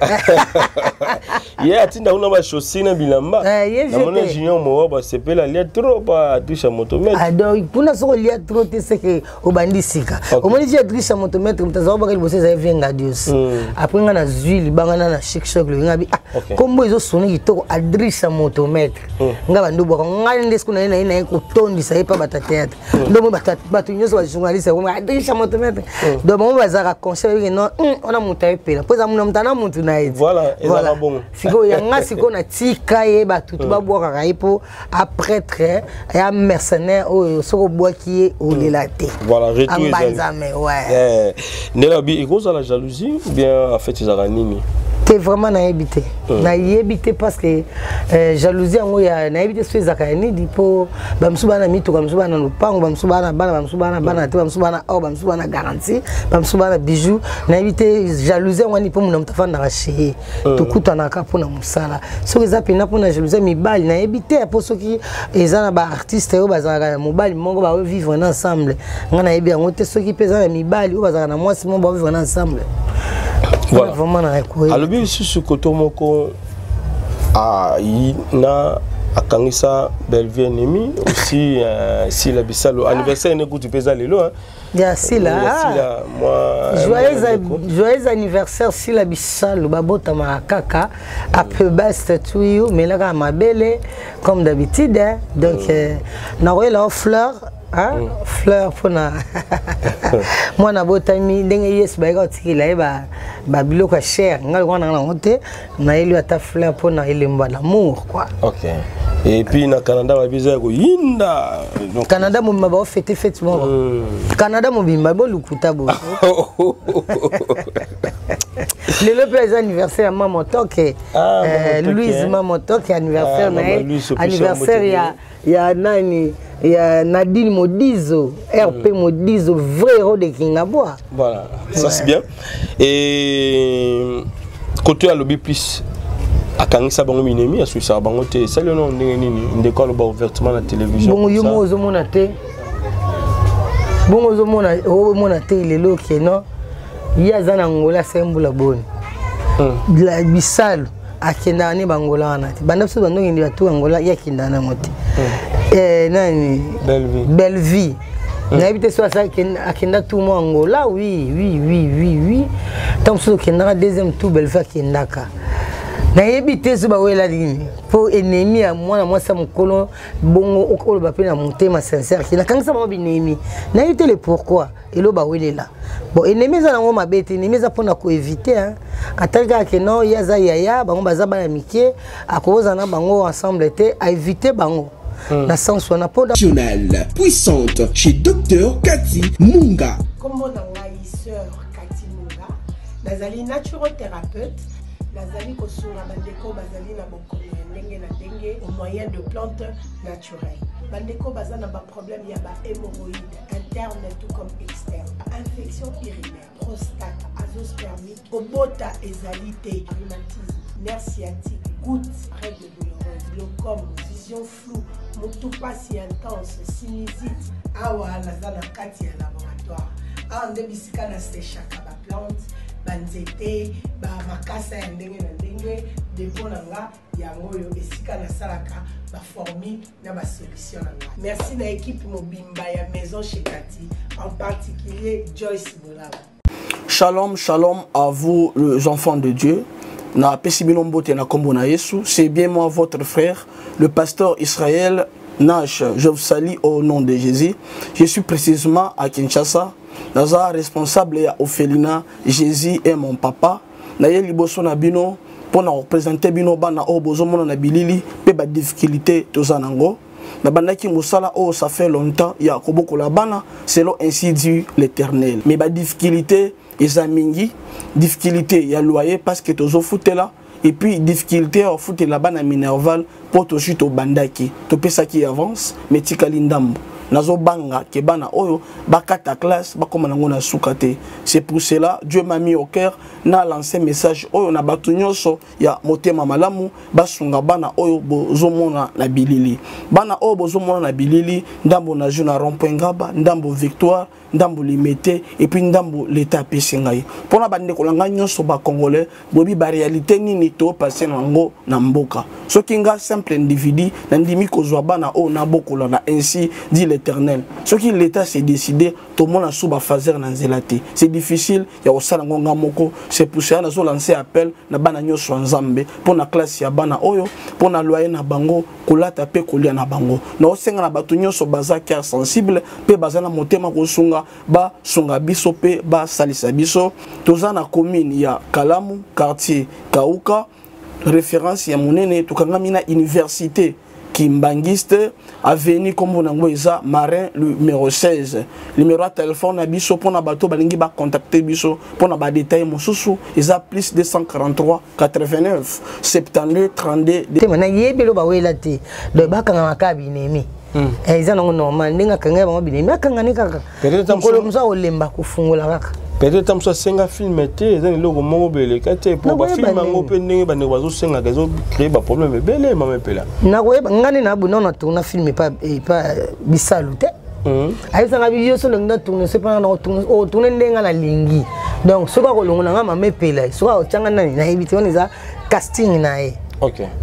ye atinda kuna bachaussure na bilamba. Namoni Junior Mowa basepela alia trop pa Adrisha motomètre. Ah, donc kuna soki olia trop te, seke obandi sika. Omoni ti Adrisha motomètre, moto azala baka liboso ezali Vienga Dios. Après nga nazwi libanga na chic choc loyinga bi, ah, kombo ezosone kitoko, Adrisha motomètre. Nga bandi obwaka ngai nde siku naye kotondisa ye mpa bato ya théâtre. Donc bato nyonso, bajournaliste, Adrisha motomètre. Donc bango bazalaka conscient bayeke non, wana moto ayepela mpo eza muna moto ana motu na ye. Voilà. Sikoyo yanga sikoyo natika ye, bato tu babwakaka ye mpo aprêtre ya mercenaire oyo soki obwaki ye olela te. Ambanzame, ouais. Nde nabi ekozala jalousie ou bien en fait ezalaka nini? Te, vraiment nayebi te, nayebi te, parce que jalousie yango ya nayebi te so ezalaka ya nini, mpo bamosusu baa na mituka, bamosusu baa na lopango, bamosusu baa na bana, bamosusu baa na bana te, bamosusu baa na or, bamosusu baa na garantie, bamosusu baa na bijou. Nayebi te jalousie yango wani, mpo mona moto afandaka chez ye, tokutanaka mpona mosala. Soki eza mpena mpona jalousie ya mibali, nayebi te, mpo soki eza na baartiste oyo bazalaka na mobali moko, baovivre na ensemble, ngai nayebi yango te. Soki mpe eza na mibali oyo bazalaka na mwasi moko, baovivre na ensemble. Voilà. Vraiment na koyeba. Alobi lisusu koto moko na akangisa Bellevue ennemi aussi, Sila Bisalo anniversaire ne kutu mpe eza lelo, hein. Ya Sila. Ya Sila, moi. Joyeux anniversaire Sila Bisalo, babotamaka kaka. Happy birthday to you. Melaka mabele comme d'habitude, hein. Donc nakoyela yo fleur, hein? Fleur mpona mwana abotami ndenge Yesu bayeka kotikela ye babiloko ya cher. Ngai lokola nanga nango te, nayeli ata fleur mpona elembo ya l'amour, quoi. Ok, et puis na Canada babi eza ya koyinda. Donc Canada mobimba baofete fete moko. Canada mobimba bolukuta boye. Lelo mpe eza anniversaire ya Mama Toke. Ah, Mama Toke. Louise Mama Toke, anniversaire Ah, na Mama ye. Louise, opesi Anniversaire yango. ya nani, ya Nadine Modizo, RP Modizo, vrai héros de Kingabwa. Voilà, ça c'est bien. Et côté alobi plus akangisa bango minemi, asuisaka bango te, esali ono ndenge nini ndeko aloba ouvertement na télévision? Bongo yo moko ozomona te, bongo ozomona, omona te lelo ke non, ye aza na Ngola, asali mbula boni. Bisalo akendaka ne bangola wana te, banda biso bandokende batu Angola, ye akendaka nango te. Nani? Bellevue. Bellevue, nayebi te so akenda tour mo Angola. Oui, ntango mosusu okendaka deuxième tour, Bellevue akendaka, nayebi te so bawela nini, mpo ennemi ya mwana mwasi ya mokolo bongo oloba mpe na motema sincère ke nakangisa bango binemi, nayebi te le pourquoi elo bawelela. Bon, ennemi eza nango mabe te, ennemi eza mpona koéviter. Atali kaka ke non, ye aza yaya, bango baza bana mike, akozala na bango ensemble te, aévite bango na sens wana mpo Nationale, puissante, chez Dr Cathy Munga. Kombo na ngai sœur Kati Munga, nazali naturothérapeute, nazali kosunga bandeko bazali na bokono ya ndenge na ndenge au moyen de plantes naturelles. Bandeko baza na baproblème ya bahémorroïde interne tout comme externe, infection urinaire, prostate, azoospermie, kobota ezali te, rhumatisme, nerf sciatique, goutte, règle douloureuse, glaucome, vision floue, motu pasi intense, sinusite. Awa naza na kati ya laboratoire, awa nde bisika nasechaka baplante, banzete, bamakasa ya ndenge na ndenge. Dépôt na nga yango oyo, esika nasalaka baformule na basolution na nga. Merci na équipe mobimba ya Maison chez Kati, en particulier Joyce Bolaba. Shalom, shalom à vous les enfants de Dieu. Na pesi bino mbote na kombo na Yesu. C'est bien moi, votre frère, le pasteur Israël Nash. Je vous salue au nom de Jésus. Je suis précisément à Kinshasa. Naza responsable ya orphelinat Jésus est mon papa. Na ye liboso na bino pour na représenter bino bana oyo bozomona na bilili pe ba difficulté toza nango. Nabandaki mosala oyo ça fait longtemps ya kobokola bana selon ainsi dit l'Éternel, mais badifficulté eza mingi: difficulté ya loyer parce que tozofutela, et puis difficulté ya kofutela bana minerval mpo tozwi, tobandaki, topesaki avance mais tikali ndambo. Nazobanga ke bana oyo bakata classe bakoma nango na suka te. C'est pour cela Dieu m'a mis au cœur na lancer message oyo na bato nyonso ya motema malamu basunga bana oyo bozomona na bilili. Bana oyo bozomona na bilili, ndambo na jeu na rond-point Ngaba, ndambo Victoire, ndambo Limete et puis ndambo l'État apesi ngai. Mpona bandeko na ngai nyonso ba Congolais, boyebi ba réalité nini to passer na yango na mboka. Soki nga simple individu nandimi kozwa bana oyo nabokola na ainsi dit l'Éternel. Soki l'État s'est décidé, tomona sous ba phaser na nzela te. C'est difficile ya kosala yango nga moko. C'est pour cela nazo lancer appel na bana nyonso ya Nzambe mpona classe ya bana oyo, mpona loyer na bango, kolata mpe kolia na bango. Naosenga na bato nyonso baza cœur sensible mpe baza na motema kosunga, basunga biso mpe basalisa biso. Toza na commune ya Kalamu, quartier Kauka, référence ya monene. Tokangami na université Kimbanguiste, avenue kombo nango eza Marin numéro 16. Numéro ya téléphone na biso mpona bato balingi ba contacter biso mpona ba détail mosusu eza plus 243 89 72 32. Te mana yebi lo bawela te, donc bakangama kaka binemi. Eza nango normal ndenge akanga bango binemi, akangani kaka mokolo mosusu akolemba kofungola kaka. Peut-être mosusu asenga film te, eza na eloko moko boye eleka te po bafilme yango mpe ndenge bandeko bazosengaka ezocrée baproblème ebele. Mama Epela, nakoyeba nga nde nabu nano natourna film epa bisalu te. Ayebisanga yo so olingi natourne so epanga otourne ndenge nga nalingi. Donc soki akolongola nga Mama Epela, soki akotyanga nani, nayebi te. Wana eza casting na ye.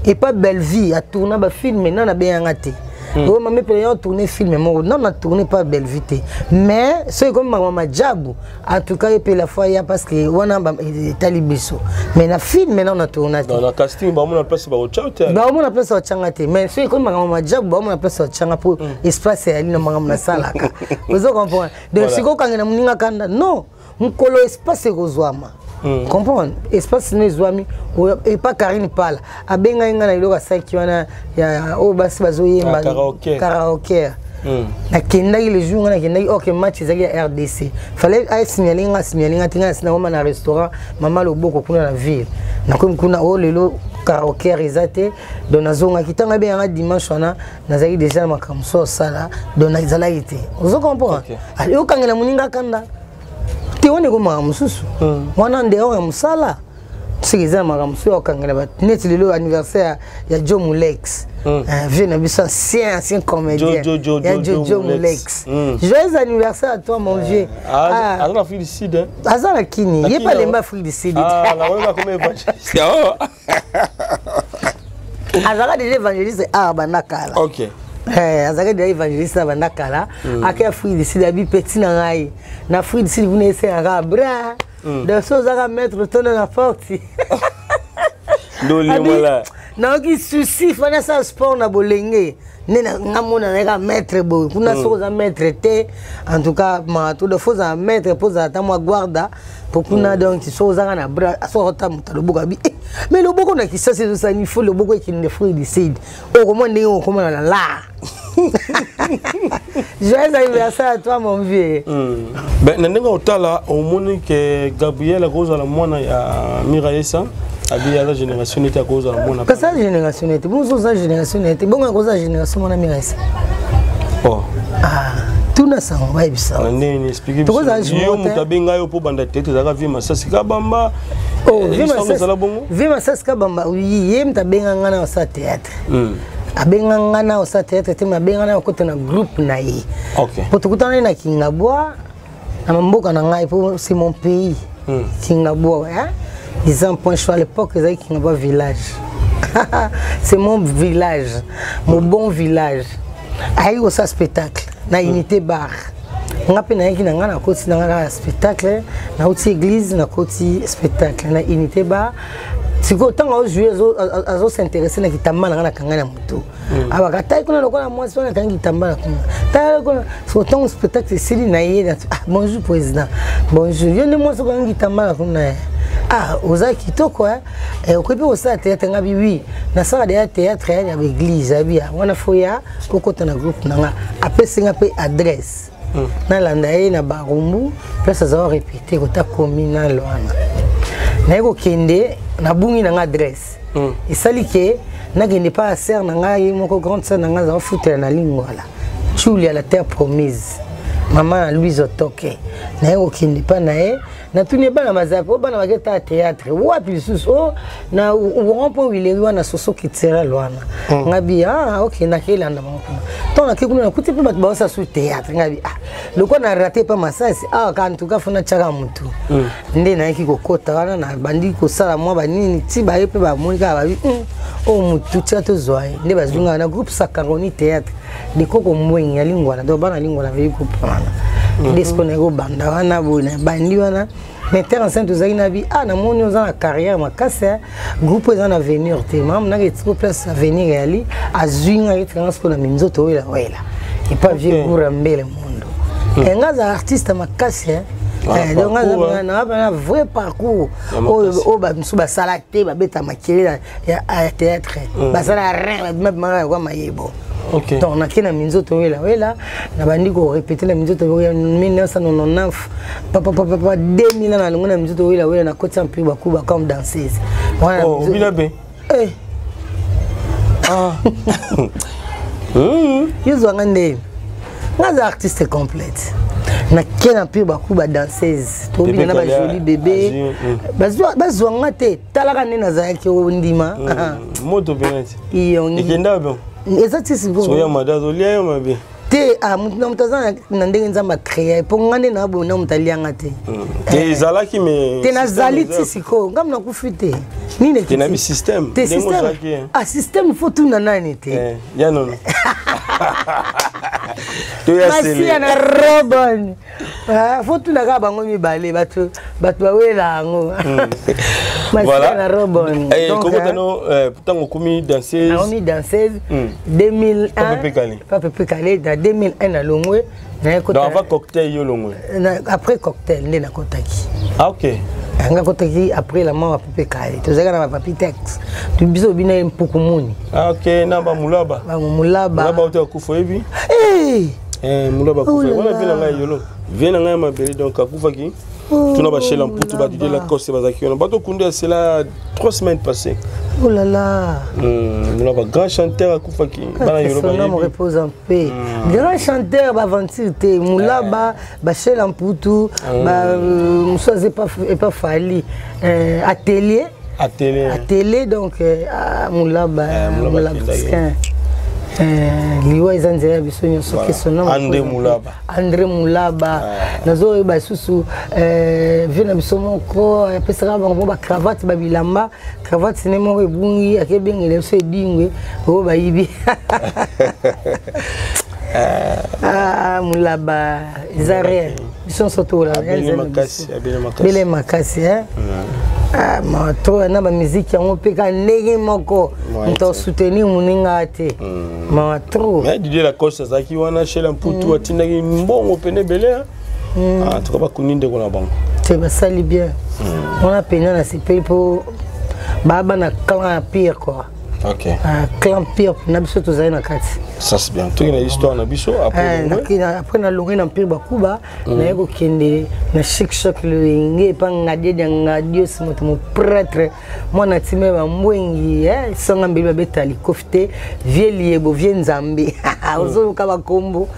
Epa Bellevie atourna bafilme, nano abenganga te. Oyo Mama Epela ya tourne film moko, nano na tourne pa Bellevie te. Mais soki ekomi makambo majabu, en tout cas Epela fois ya, parce que wana etali biso. Mais na film nano na tourna te. Na casting bamona place bakotya te. Baomona place batyanga te, mais soki ekomi makambo majabu, baomona place batyanga mpo espace eyali na makambo nasalaka. Ozo comprendre? Donc sikoyo okangela moninga kanda, non, mokolo espace ekozwama. Comprendre? Espace no ezwami epa Karine Pala abengai ngai na eloko asalaki wana ya oyo basi bazoyemba karaoke. Nakendaki le jour, ngai nakendaki, ok, match ezalaki ya RDC, fallait asignale nga, asignale nga te. Ngai nasi nakoma na restaurant Mama Loboko kuna na ville. Nakomi kuna, oyo lelo karaoke eza te. Donc nazongaki ntango abenganga dimanche wana, nazalaki déjà na makambo so osala, donc nazalaki te. Ozo comprendre? Okangela moninga kanda te, wana ekomaka mosusu wana en dehors ya mosala. Soki eza na makambo mosusu ya kokangela bato, neti lelo anniversaire ya Joe Mulex, vieux na biso, ancien comédien ya Jojo Mulex. Joyeux anniversaire à toi, mon vieux. Aza na Afrique du Sud. Aza na Kini, ye palemba Afrique du Sud. Azalaka déjà évangéliste art banda kala. Azalaki déjà évangéliste banda kala. Ake Afrique du Sud, abi petit na ngai na Afrique du Sud kuna esengaka bra. Donc so ozaka maître tona na porte, nayoki souci fana asala sport na bolenge nde nga mona nayeka maître boye kuna. Soki oza maître te, en tout cas matuda, fo ozala maître mpo ozala ata mwa guarda po kuna. Donc soki ozaka na bras, soki ota moto loboko, abi mais loboko na Kisasi ezosani, fo loboko ekende Afrique du Sud, okomona ndenge okomona na la. Joyeux anniversaire à toi, mon vieux. Ben, na ndenge otala, omoni ke Gabriel akozala mwana ya Miraesa, abi aza génération neti akozala mwana. Kasi aza génération neti bonso, oza génération neti bongo, akozala génération mwana Miraesa. Oh. Ah, tuna sango bayebisa. Na ndenge nini? Explique. Tokozala yo moto abenga yo mpo banda tete ezalaka vie Masasi Kabamba. Ezala bongo. Vie Masasi Kabamba, ye moto abenga nga na osala théâtre. Abenga nga na osala théâtre te, me abenga na okota na groupe na ye. Po tokutana na Kingabwa, na mboka na ngai, po c'est mon pays. Kingabwa, hein? Eza point chaud à l'époque, ezalaki Kingabwa village. C'est mon village, mon bon village. Ayaki kosala spectacle na Unité Bar. Nga mpe nayaki na ngai, nakoti na ngai kaka spectacle, nauti église, nakoti spectacle na Unité Bar. Sikoyo ntango aojoue, azos'intéresse na kitamba na ngai nakanga na motu. Abaka tai kuna lokola mwasi wana akangi kitamba na kuna, tala kuna. Sikoyo ntango spectacle esili na ye: "Ah, bonjour président." "Bonjour." "Yo nde mwasi okangi kitamba na kuna?" "Ye." "Ah, oza kitoko, okoki mpe kosala théâtre?" Nga bi: "Oui, nasala deya théâtre ya baeglise." Abi: "Wana fo ya okota na groupe na nga." Apesi nga mpe adresse, nalanda ye na Barumbu, place aza répété kota communal wana. Naye kokende, nabungi na nga adresse. Esali ke nakende pa sœur na ngai ye moko, grande sœur na ngai, aza kofutela na Lingwala. Chul ya la terre promise, mama na Louise Otoke. Naye kokende mpa na ye, natuni ye bana bazali po bana baketa théâtre wapi lisusu o na rond point Wileri wana, soso culturel wana. Ngabi ah ok, nakelanda bango kuna. Ntango nake kuna, nakuti mpe bato baosa su théâtre. Ngabi ah, lokola na rate mpa masasi awa ka, en tout cas fona tiaka motu. Nde nayaki kokota wana, nabandi kosala mwa banini ti baye mpe bamoni kaka, babi oyo motu tika tozwa ye. Nde bazwi ngai na groupe Sakaroni Théâtre Likoko Mbwengi ya Lingwala. Donc bana Lingwala veyi groupe wana. Nde sikoyo nayaki kobanda wana boye, nabandi wana metteur en scène tozalaki na bi ah, namoni oza na carrière makasi, groupe eza na avenir te, mama naka etiko place avenir eyali. Azwi ngai, etikanga sikoyo na minzoto oyela oyela epa vie gura mbele mondo. Nga aza artiste makasi, donc nga na vrai parcours oyo bamosusu basala te, babeta makelele ya théâtre, basala rien, babima bimaka yakwa mayebo. Donc nake na minzoto wela wela, nabandi korépéter na minzoto 1999 papapapapa 2000. Nalongo na minzoto wela wela, nakoti Empire Bakuba comme danseuse. Obina be? Eh. Yo zwanga nde nga aza artiste complète. Nake na Empire Bakuba danseuse, tobina na bajoli bébé, bazwanga te. Talaka nde nazalaki ondima. Moto penati. Iyongi. Ekenda bon. Eza ti sikoyo. Soya mada azolia yo mabe. Te, ah, motu na moto aza na ndenge Nzambe acréa. Mpo nga nde na boye na moto alianga te. Te, ezalaki me. Te, nazali ti sikoyo, ngambo nakufi te. Nini? Te, na système. Te, système, ah, système faut tuna nani te. Ya nono. Masiya na Robon, faut tuna kaka bango mibale, bato bato bawela yango. Masiya na Robon. Kokotano ntango okomi danseuse? Nakomi danseuse 2001, Pape Kale. Na 2001 nalongwe. Donc avant cocktail yo longwe? Après cocktail nde nakotaki. Ah ok. Nga kotaki après la mort ya Pepe Kale. Tozalaki na bapapi tex, biso obina ye mpuku muni. Ah ok, na bamulaba. Bamulaba. Mulaba ote akufa, oyebi? Mulaba akufa wana, vie na ngai yolo, vie na ngai ya mabele. Donc akufaki tuna bashela mputu, badidie Lacoste bazalaki wana, bato kunde ya cela 3 semaines passées. Oh là là. Mulaba, grand chanteur, akufaki, bana yolo. Son âme repose en paix. Grand chanteur, baventure te, Mulaba, bashela mputu, mosu aza epa Fali, atelier. Atelier. Atelier. Donc Mulaba, Mulaba, liwa eza nzela ya biso nyonso. André Mulaba. André Mulaba. Nazoyeba lisusu vie na biso moko apesaka bango bacravate, babilamba, cravate ne moko ebungi, akebengela biso edingwe oyo bayibi. Mulaba eza rien, biso nyonso tolabele makasi mato na bamiziki yango mpe ka ndenge moko moto asoutenir moninga te, mawa trop. Didier Lacoste azalaki wana, Shela Mputu atindaki mbongo pene ebele. En tout cas bakundi ndeko na bango. Te, basali bien wana pena, nasepeli mpo baa bana clan ya pire quoi. Clan pire na biso tozali na kati. Ça c'est bien. Toki na histoire na biso. Après nalongwe na Empire Bakuba, naye kokende na Chic Choc Loyenge epa Ngadiedi ya Ngadios, moto moprêtre, mwana ntima bambwengi songa mbeli babeta likofi te, vie liebo, vie Nzambe ozoyoka bakombo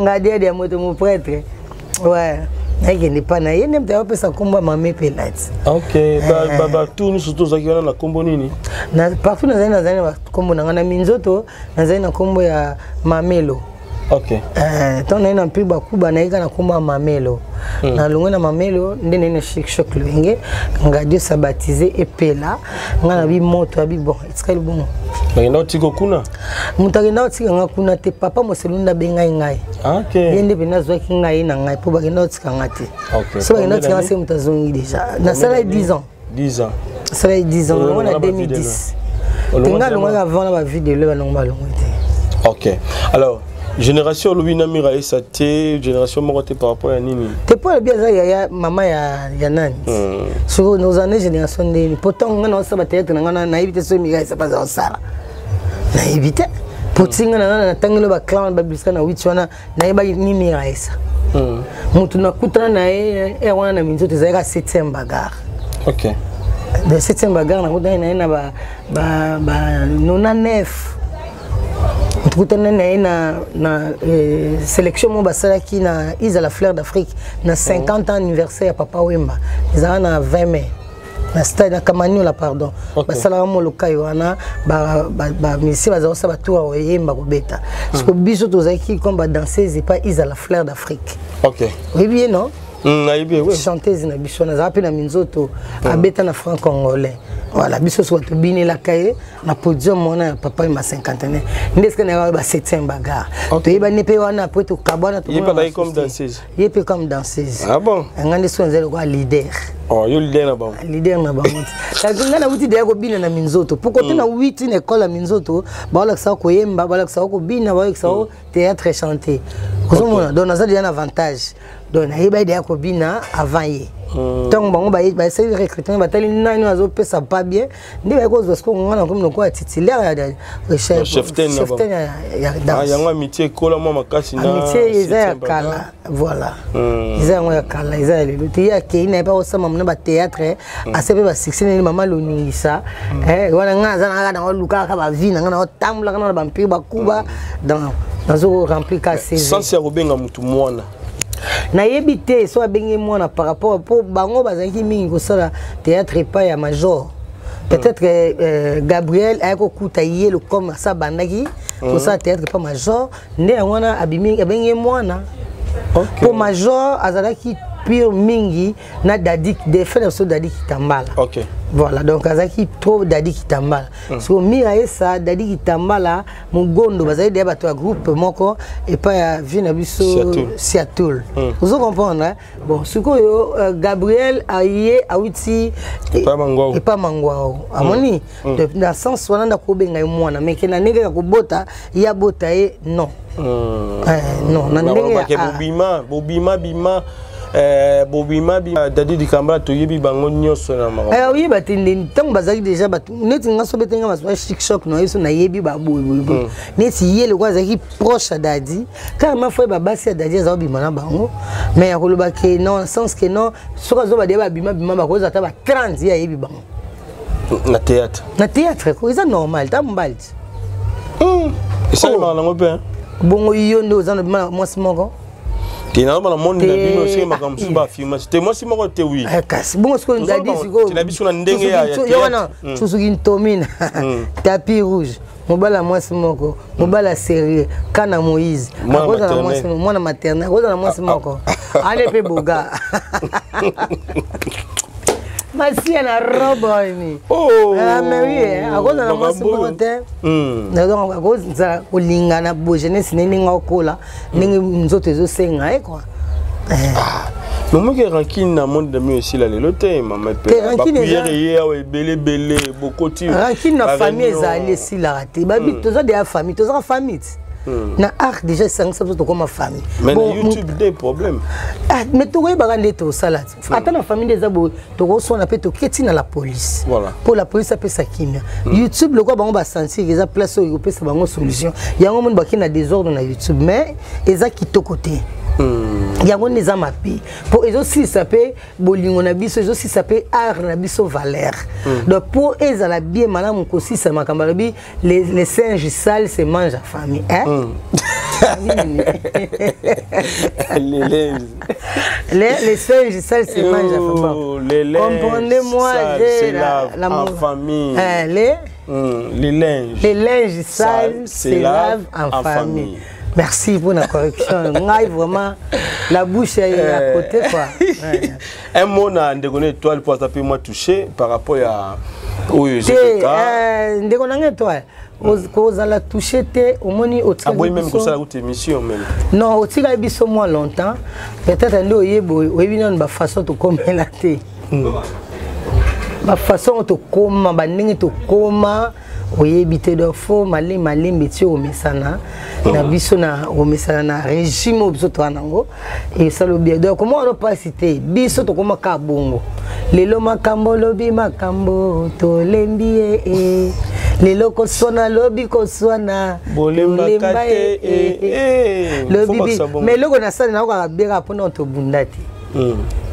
Ngadiedi ya moto moprêtre. Ouais, nakende epa na ye nde moto ayopesa nkombo ya mame Pelati. Ok, batour nyonso tozalaki wana na nkombo nini? Partout nazali, nazali na nkombo na ngai. Na minzoto nazali na nkombo ya Mamelo. Ntango naye na mpe Bakuba, nayeka na nkombo ya Mamelo. Nalongwe na Mamelo nde naye na Chic Choc Loyenge, Ngadio baptisé Epela. Ngai na bi moto abi bon, etikali bongo. Bakenda otika kuna? Moto akenda otika nga kuna te, papa Moselunda abengai ngai. Ye nde mpena azwaki ngai na ngai mpo bakenda otika nga te. So bakenda otika nga se moto azongi déjà. Nasalaki 10 ans. 10 ans. Nasalaki 10 ans, longo na 2010 te. Nga alongwaki avant na bavideo, balongo balongwe te. Ok, alors génération olobi na Mira esa te, génération moko te par rapport ya nini? Te, mpo alobi aza yaya mama ya nani. Soki oza ne génération ndeni, pourtant nga na osala batheatre na nga, nayebi te soki Mira esa mpe aza osala, nayebi te. Po ti nga na natangeli baclan babisika na witi wana, nayebaki ni Mira esa. Motu nakutana na ye ere wana na minzoto ezalaki 7e bagarre. De 7e bagarre nakutani na ye na ba 99. Tokutana na ye na sélection moko basalaki na Isa la Fleur d'Afrique na 50 ans anniversaire ya Papa Wemba, ezalaka na 20 mai na stade na Kamaniola, pardon. Basalaka molokai wana, bamusicien bazala kosala batour ya koyemba, kobeta. Siko biso tozalaki comme badanseuse epai Isa la Fleur d'Afrique. Oyebi ye, non? Nayebi. Chanteuse na biso wana azala mpe na minzoto, abeta na franc congolais. Voilà, biso soka tobinelaka ye na podium wana ya Papa Wemba cinquantenaire, nde esika nayaka ba septième bagarre, toyebani mpe wana. Après tokabwana. Ye mpe azalaki comme danseuse? Ye mpe comme danseuse. Ah bon? Nga nde so nzali lokola leader. Oh, yo leader na bango? Leader na bango te. Nga nauti deya kobina na minzoto, po kote na witi na ekole ya minzoto, baolakisaka koyemba, baolakisaka kobina, baolakisaka théâtre chanté, ozomona. Donc naza deja na avantage, donc nayebaki deya kobina avant ye. Ntango bango basali recrutement, batali nani azopesa pas bien, nde baye kozwa. Sikoyo nga nakomi lokola titulaire ya cheftaine ya danse. Yango amitié ekola mwa makasi. Na amitié eza ya kala, voilà, eza yango ya kala, eza ya lelo te. Ye akei na ye mpe akosama na bathéâtre, ase mpe basuccès nini, mama loningisa wana. Nga aza na kaka nango, lukaka bavie na nga, naotambolaka na bampire bakuba, donc nazo remplir ka CV. Sens ya kobenga motu mwana? Nayebi te so abengi mwana par rapport mpo bango bazalaki mingi kosala théâtre epai ya major. Peut-être Gabriel ayaki kokuta ye comme asa abandaki kosala théâtre epai major, nde yango wana abengi ye mwana, mpo major azalaki pire mingi na Dadi defe na biso, Dadi Kitambala. Voilà, donc azalaki trop Dadi Kitambala. So Mira Esa, Dadi Kitambala, Mogondo, bazali deya bato ya groupe moko epai ya vie na biso Siatul. Ozo comprendre, hein? Bon, sikoyo Gabriel aye awuti epa Mangwao, amoni na sens wana ndako obenga ye mwana, mais ke na ndenge ya kobota, ye abota ye, non. Non, na ndenge ya bobima bobima bima, bobima bima Dadi Dikamba, toyebi bango nyonso na makambo. Oyeba te nde ntango bazalaki déjà bato neti nga so betenga baso chic choc na ye, so nayebi baboyeboye neti ye lokola azalaki proche ya Dadi, carrément fo yeba basi ya Dadi aza kobima na bango, mais ya koloba ke non, sens ke non, soki azoba deya babima bima, bakozala ata ba 30, ye ayebi bango. Na théâtre? Na théâtre ko, eza normal, ta mobali ti. Esalemaka nango mpe. Bongo yo nde oza na bima na mwasi moko? Te, nazoba na monde na bino, soki makambo mosusu baaffirmation te, mwasi moko te, oui. Kasi bongo sikoyo Dadi sikoyo na biso na ndenge ya wana, susuki ntomina tapis rouge, mobali ya mwasi moko, mobali ya sérieux kana Moïse, akozala mwasi, mwana maternel akozala mwasi moko ane mpe boga masiya na robe oyo. Mais oui, akozala mwasi moko te, donc akozala kolingana bo jeunesse ne ndenge akola, ndenge nzoto ezosenga ye quoi. Momoki rancune na monde na mi esila lelo te, mama. Mpe ye awa ebele ebele bokoti. Rancune na famille ezali, esilaka te. Babi toza deya famille, tozaka famille ti na art déjà esangisa biso, tokoma famille. Mais na YouTube des problèmes. Ah, mais tokoyebaka nde tosala ti ata na famille nde eza boye, tokoswana mpe toketi na la police mpo la police apesa kimia. YouTube lokola bango basentir eza place oyo ekopesa bango solution, yango moni bakei na désordre na YouTube, mais eza kitoko te. Yango nde eza mabe, mpo ezosilisa mpe bolingo na biso, ezosilisa mpe art na biso valeur. Donc mpo ezala bien malamu, kosilisa makambo alobi les singes sales se mangent en famille, hein? Les linges. Les singes sales se mangent en famille. Les linges. Comprenez-moi, j'ai la en famille. Hein, les Les linges. Les linges sales se lavent en famille. Merci pour la correction. Ngai vraiment la bouche est à côté quoi. Ouais. Un mot na ndeko étoile pour taper moi touché par rapport à oyo. Te, ndeko nanga étoile kozala touché te, omoni. Otikali même kosala kuti émission même. Non, otikali biso mwa longtemps, peut-être nde oyebi, oyebi nano bafaçon tokomela te, bafaçon tokóma, bandenge tokóma, oyebi te. Donc fo malembe malembe ti omesana na biso, na omesana na régime oyo biso toza nango, esala bien. Donc koma wana mpasi te, biso tokóma kaka bongo. Lelo makambo, lobi makambo, tolembi ye e. Lelo koswana, lobi koswana, tolemba ye. Lobi mais eloko nasali nakokaka beka mpona tobunda te,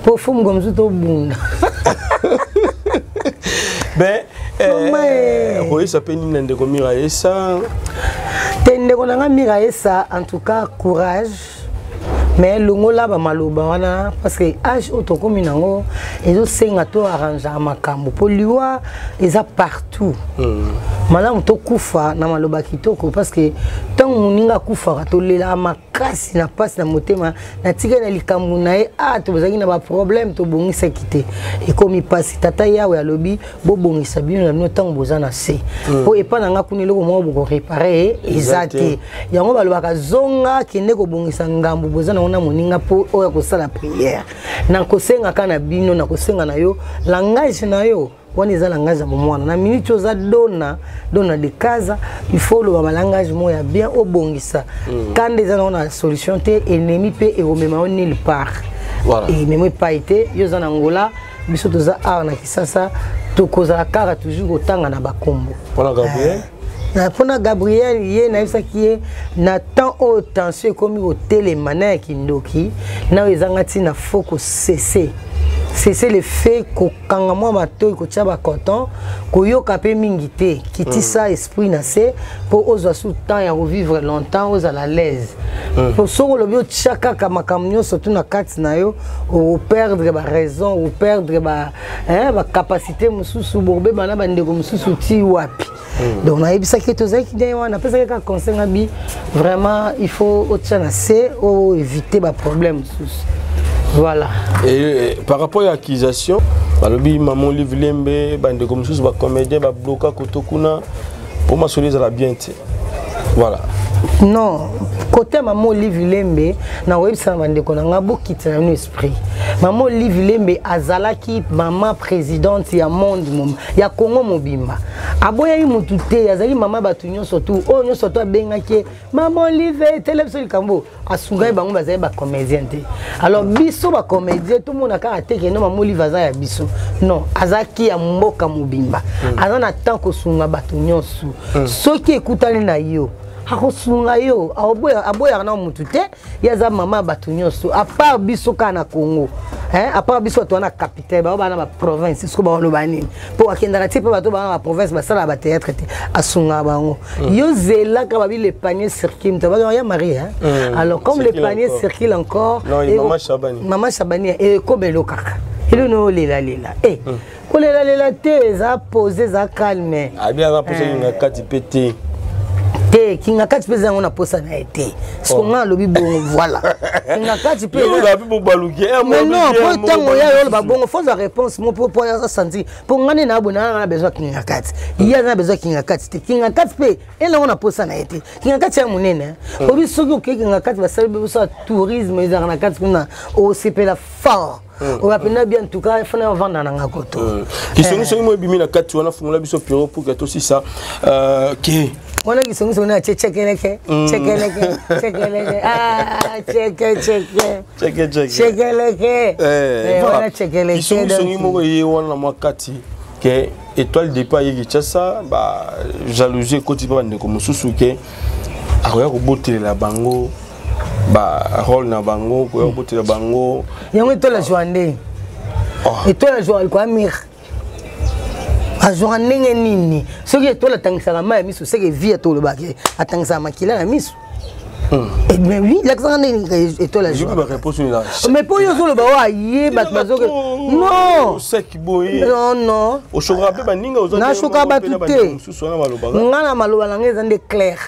mpo fumuko mosusu tobunda. Ben, koyesa mpe nini na ndeko Mira Esa? Te ndeko na nga Miraesa, en tout cas courage. Mais longola ba maloba wana parce que âge oyo tokomi nango ezosenga to arrangeaka makambo mpo liwa eza partout. Malamu tokufa na maloba kitoko parce que ntango moninga akufaka tolelaka makasi na mpasi na motema, natikali na likambo na ye, a tozalaki na baproblème, tobongisaki te, ekomi mpasi. Tata Yawe alobi bobongisa bino na bino ntango boza na se, mpo epai na nga kuna eloko moko bokorepare eza te. Yango balobaka zonga, kende kobongisa ngambo boza nango na moninga, mpo oyo akosala prière. Nakosengaka na bino, nakosenga na yo, langage na yo wana eza langage ya bomwana. Na minute oza dona dona de casa, il faut oloba balangage moko ya bien, obongisa. Kanda eza nango na solution te, ennemi mpe ekomema yo nulle part. Emema epai te. Yo oza na Ngola, biso toza awa na Kisasa, tokozala kaka toujours kotanga na bakombo. Mpona Gabriel? Mpona Gabriel, ye nayebisaki ye na temps oyo tension ekomi kotelema na ya kindoki na oyo ezanga ntina, faut kocesser, cesser le fait kokanga mwa matoi, kotia bacoton, koyoka mpe mingi te, kitisa esprit na se mpo ozwa su temps ya kovivre longtemps, ozala à l'aise. Po soki olobi otya kaka makambo nyonso tu na kati na yo, operdre baraison, operdre bacapacité mosusu, bokobeba na bandeko mosusu ti wapi? Donc nayebisaki ye, tozalaki ndenge wana, napesaki kaka conseil nga bi vraiment il faut otya na se, oéviter baproblème mosusu, voilà. Et par rapport à accusation balobi mama Olive Lembe, bandeko mosusu bacomédien babloka koto kuna mpo masolo ezala bien te, voilà. Non, côté mama Olive Lembe, nakoyebisa na bandeko na nga, bokita na bino esprit. Mama Olive Lembe azalaki mama présidente ya monde ya Congo mobimba, aboyaki motu te, azalaki mama bato nyonso tu. Oyo nyonso to abengaki ye mama Olive, etele biso likambo, asungai bango, bazali bacomédien te. Alors biso bacomédien tomona kaka te kende mama Olive aza ya biso, non, azalaki ya mboka mobimba. Aza na temps kosunga bato nyonso. Soki ekutani na yo, akosunga yo, aboyaka na motu te. Ye aza mama ya bato nyonso, à part biso kaka na Congo, hein, à part biso bato wana capitale, bao bana baprovince siko baoloba nini? Mpo akendaka ti mpe bato bana baprovince basalaka batéâtre te, asungaka bango. Yo zelaka, babi le panier circule, moto abaki ya Marie, hein? Alors comme le panier encore circule encore. Non, Mama Shabani. Mama Shabani ekobelo kaka eloni olelalela e kolelalela te, eza pose, eza calme. Abi aza mposa kinga kati mpe te. Te, kinga kati mpe eza yango na posa na ye te. Siko nga alobi bongo, voilà, kinga kati mpe. Ozapi bobaluki. Mais non, po ntango ya yo oloba bongo, faut ozwa réponse mo po asanti mpo nga nde naboye na na besoin kinga kati, ye aza na besoin kinga kati te. Kinga kati mpe elango na posa na ye te. Kinga kati ya monene obi, soki okei kinga kati, basali biso tourisme, ezalaka na kati kuna, osepela fort, oyo apena bien. En tout cas fana ovanda na nga koto. Kisongisongi mo ebimi na kati wana, fungola biso pero pour que tosisa ke wana kisongisongi na tie chekeleke chekeleke chekeleke, ah, cheke cheke. Cheke cheke. Chekeleke. Wana chekeleke. Kisongisongi moko eye wana na mwa kati ke étoile départ ye Kinshasa, ba jalousie ekoti mpe bandeko mosusu ke akoya kobotelela bango barole na bango, koya kobotela bango. Yango étoile azwa nde, étoile azwaka likolo ya mire, azwaka ndenge nini? Soki étoile atangisaka mai ya miso, seke vie tolobaki atangisaka makila na miso. Mais oui, lakisaka ndenge étoile azwaka. Mais mpo oyo ozoloba oyo aye, bato bazoke non. Seki boye. Non, non. Oshokaka mpe baninga? Nashoka bato te. Mosusu wana balobaka. Nga na maloba na ngai eza nde clair.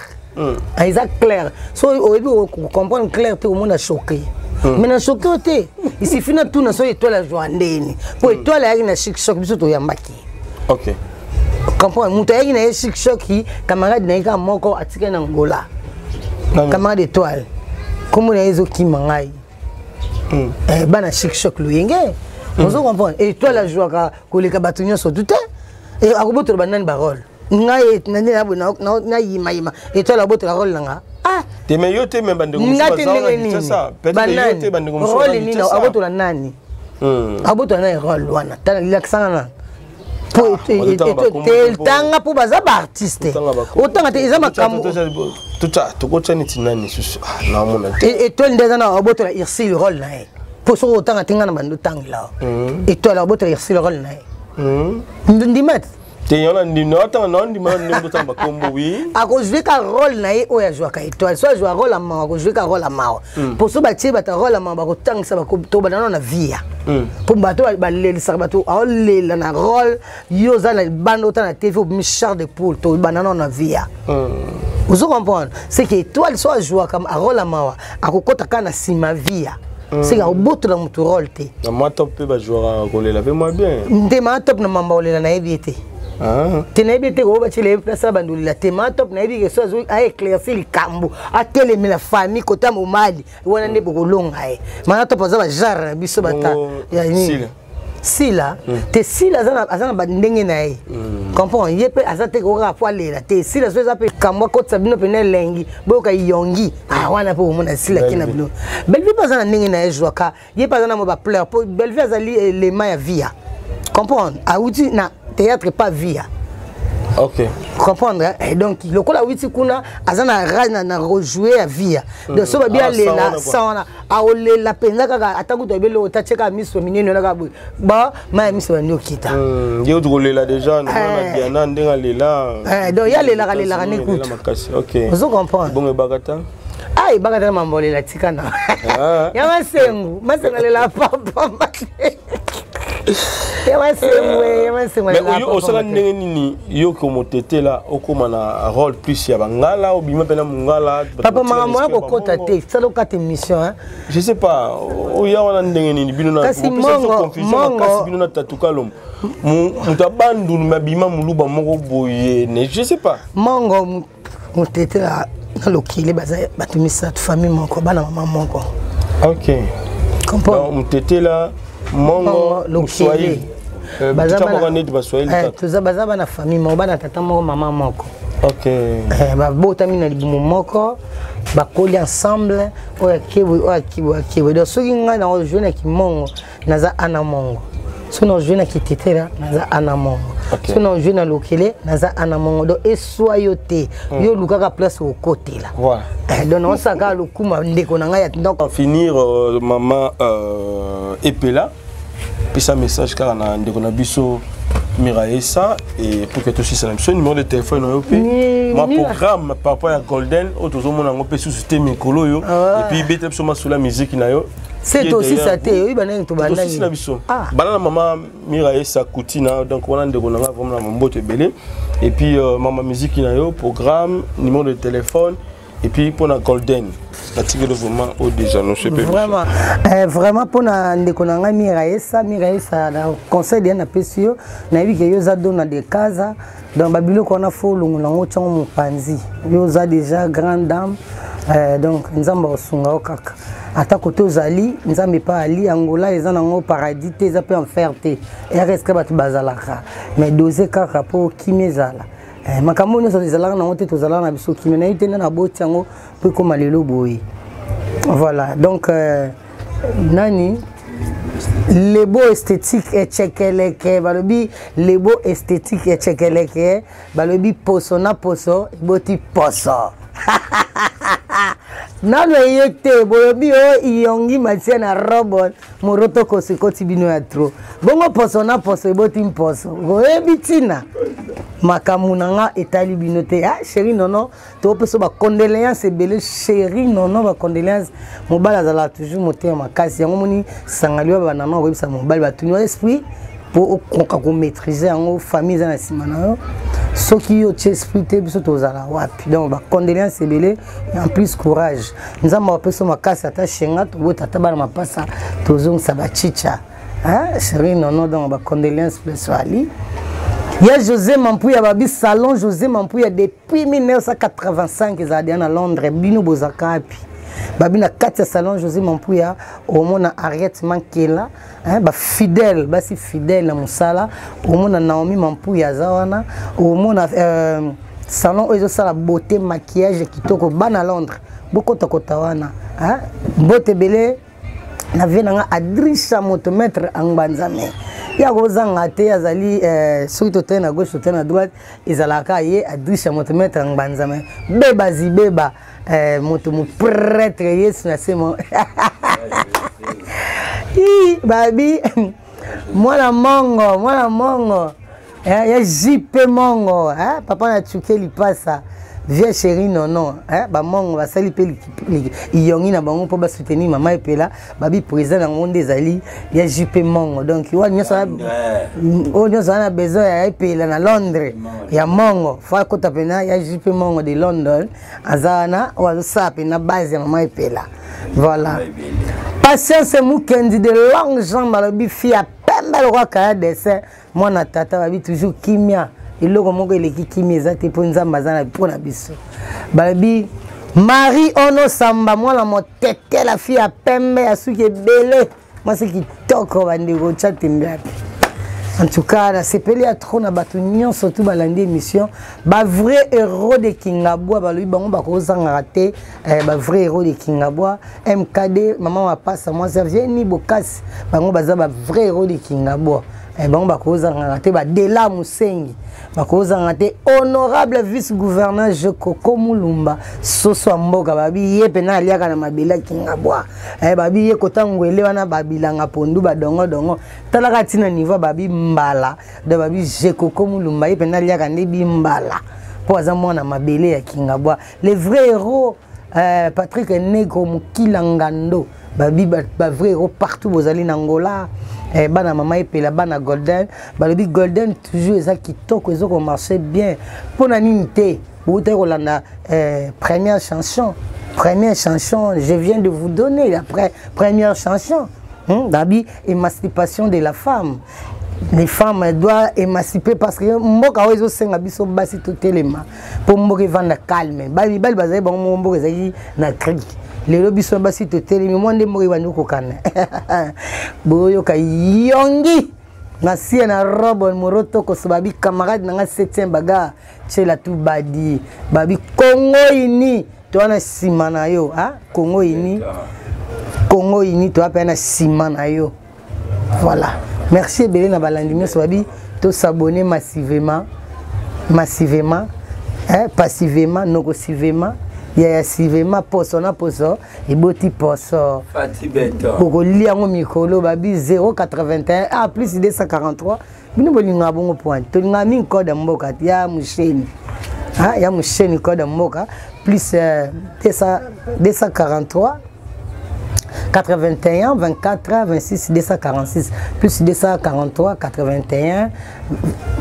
Eza clair, so oyebi comprendre clair te, omona choqué. Mais na choqué o te, il suffit na tuna so étoile azwa ndeni, mpo étoile ayaki na Chic Choc, biso toyambaki. Comprendre, moto ayaki na ye Chic Choc, camarade na ye kaka moko atikali na Ngola, camarade étoile, kombo na ye ezokima ngai. Bana Chic Choc loyenge, ozo comprendre, étoile azwaka koleka bato nyonso tu te. Akobotola banani barole? Ngai nande nayimayima, étoile abotola role na nga? Ah. Te, mais yo te, mais bandeko. Nga te ndenge nini? Banani? Role nini abotola? Nani abotola nani role wana? Lakisanga na tanga mpo baza baartiste, otanga te, eza makambo. Tokotya neti nani lisusu naomona te? Étoile nde aza na abotola Ursile role na ye, mpo soki otanga te, nga na bando otangela étoile abotola Ursile role na ye, ndima te. Te yana ndima atanga na ndima na ndima tanga bakombo oui. Akozwe ka rôle na ye oyo azwaka étoile. So azwa rôle ya mawa akozwe ka rôle ya mawa. Mpo so batie bato rôle ya mawa bakotangisa tobanda nano na vie ya. Mpo bato balelisaka bato aolela na rôle yo oza na banda ota na TV obimi char de poule tobanda nano na vie ya. Ozo comprendre? C'est que étoile so azwaka rôle ya mawa akokota kaka na nsima vie ya. C'est que akobotola moto rôle te. Na mwa top mpe bajouaka kolela mpe mwa bien. Nde ma top na mamba olela nayebi ye te. Te nayebi ete koyo batiela ye place ya bandolela te ma top nayebi ke so azwi aéclairci likambo atelemela famille kota momali wana nde bokolonga ye ma top aza bagenre na biso bata ya nini sila te sila aza na bandenge na ye comprend ye mpe aza te kokaka po alela te sila so eza mpe kambo akotisa bino mpena elengi boyoka yongi wana mpe komona sila ke na bino Bellevue mpe aza na ndenge na ye zwaka ye mpe aza na mwa bapleur mpo Bellevue azali elema ya via comprendre awuti na théâtre pas via. Ok. Comprendre hein? Et donc lokola awuti kuna aza na ra na, na rejouer ya via donc so babi alela sa wana aolela mpenza kaka ata kutu ayebeli oyo tatie miso minene wana kaka boye ba mai ya miso bandi okita. Ye oti kolela déjà na Diana ndenge alela. Donc ye alelaka lelaka ne kutu. Ok. Ozo comprendre? Bongo ebaka ta. Ah, ebaka ta mambo olela tika na ya masengu masengu alela papa ya masengu ya masengu. Mais oyo osala ndenge nini yo komotetela okóma na rôle plus ya bangala obima mpena mongala? Papa, makambo ya kokota te, sala okata émission hein. Je sais pas oya wana ndenge nini bino na Kasi mongo confusion makasi bino na tatuka lomo moto abandulu me abima moluba moko boye ne je sais pas. Mongo motetela na lokili baza bato misato, famille moko, bana mama moko. Ok. Comprendre? Motetela, mongo, lokili baza neti baswahili. Toza baza bana famille moko, bana tata moko, mama moko. Ok. Babotami na libumu moko, bakoli ensemble, oyo akebwe, oyo akebwe, akebwe. Donc soki ngai na joue na kimongo naza ana mongo, soki na joue na kitetela naza ana mongo, soki na joue na lokele naza ana mongo. Donc eswa yo te, yo olukaka place okotela. Voilà. Donc naosaka lokuma ndeko na ngai ya donc. En finir mama Epela, pesa message kaka na ndeko na biso Miraesa et pour que tosisa na biso numéro de téléphone oyo mpe mwa programme par rapport ya Golden oyo tozomona yango mpe susu te mikolo oyo, et puis beta biso masolo ya musique na yo. Se tosisa te, oyiba ndenge tobandaki na biso bana na mama Miraesa Kutina. Donc wana ndeko na nga vraiment na mamboto ebele et puis mama musique na yo, programme, numéro de téléphone et puis mpona Golden natikeli vraiment oyo déjà annoncé mpe. Vraiment vraiment mpona ndeko na ngai Miraesa, Miraesa, na conseil deya napesi yo, nayebi ke yo oza dona de casa, donc babiloko wana fo olongola yango ntiango mopanzi. Yo oza déjà grande dame, donc Nzambe akosunga yo kaka ata kote ozali. Nzambe epa ali Angola eza nango paradis te, eza mpe enfer te, rsk bato bazalaka, mais dose kaka mpo kimia ezala. Makambo nyonso ezalaka nango te, tozalaka na biso kimia, nayebi te nde naboti yango mpo ekóma lelo boye. Voilà, donc nani lebo esthétique echekeleke, balobi lebo esthétique echekeleke, balobi poso na poso eboti poso nano eye te, bolobi oyo iyongi matia na robot moroto koso ekoti bino ya trop bongo poso na poso eboti mposo, oyebi ntina makambo na nga etali bino te. Ah, chéri nono, topesa bacondoléance ebele, chéri nono, bacondoléance. Mobali azalaka toujours motema makasi, yango moni sangali oyo banano akoyebisa mobali batuni wa esprit mpo okoka komaîtrise yango. Famille eza na nsima na yo, soki yo otie esprit te, biso tozala wapi? Donc bacondoléance ebele, en plus courage, Nzambe apesa makasi, ata shenga tobota ata bana mapasa tozongisa bachicha. Chéri nono, donc bacondoléance place ali ya José Mampuya, babi salon José Mampuya depuis 1985 ezala deya na Londres. Bino bozalaka wapi? Babi na kati ya salon José Mampuya omona Ariette Mankela, bafidèle, basi fidèle na mosala, omona Naomi Mampuya aza wana, omona salon oyo ezosala beauté, maquillage kitoko. Bana Londres bokotakota wana, mbote ebele na vie na nga. Adrisha moto maître Angbanzame ya kozanga te, azali soki totali na gauche, totali na droite, ezalaka ye Adrisha moto maître Angbanzame beba zibeba, moto moprêtre Yesu na semo babi mwana mongo, mwana mongo. Eh, ya JP Mongo eh, papa na Tchuke Lipasa vieux chéri nono eh, bamongo basali mpe iyongi na bango mpo basoutenir mama epela babi président yango nde ezali ya jp mongo donc oyo nyonso aza na besoin ya epela na londres ya mongo fo akota mpena ya jp mongo de london aza wana oyo azosala mpena base ya mama epela voilà patience mukendi de longue jambe alobi fi ya pembe lokola kaya dessin mwana tata babi toujours kimia eloko moko eleki kimia eza te mpo nzambe aza na mpo na biso balobi marie ono samba mwana motete la fille ya pembe ya suki ebele mwasi kitoko bandeko tya tembe yapi en tout cas nasepeli ya trop na bato nyonso tu balandi émission bavrai héros de kingabwa balobi bango bakozangaka te eh, bavrai héros de kingabwa mkd mama mapasa mwasi avieni bokasi bango baza bavrai héros de kingabwa eh, bango bakozangaka te badela mosengi bakozanga te honorable vice gouverneur jekoko mulumba soso ya mboka babi ye mpena aliaka na mabele ya kingabwa eh, babi ye kota ngwele wana babilanga pondu badongodongo talaka ntina niveau babi mbala do babi jekoko mulumba ye mpena aliaka nde bimbala mpo aza mwana mabele ya kingabwa le vrai héros euh, patrick negro mokila ngando babi bavrai héros partout bozali na angola eh, bana mama epela bana golden balobi golden toujours eza kitoko eza komarche bien mpo na nini te boutaki kolanda eh, première chanson première chanson je viens de vous donner la première chanson hmm, babi émancipation de la femme les femmes doivent émanciper parce que mboka oyo ezosenga biso basi totelema mpo mboka evanda calme mibali bazali bango moko mboka ezalaki na cri lelo biso basi totelemi mwa nde mboka ebandi kokana boyoka yongi na sie na robe moroto koso babi camarade na nga 7e bagar tiela tu badi babi kongo ini toa na nsima na yo kongo ini kongo ini toa mpe na nsima na yo voilà merci ebele na balandi nyonso babi tosabonne massivement massivement eh, passivement nokosivement yaya sivema poso na poso eboti poso bokolia yango mikolo babi 081 ah, plus 243 bino bolingaka bongo point tolingaka mingi code ya mboka ya mosheni ah, ya mosheni code ya mboka plus euh, 243 81 24 26 246 plus 243 81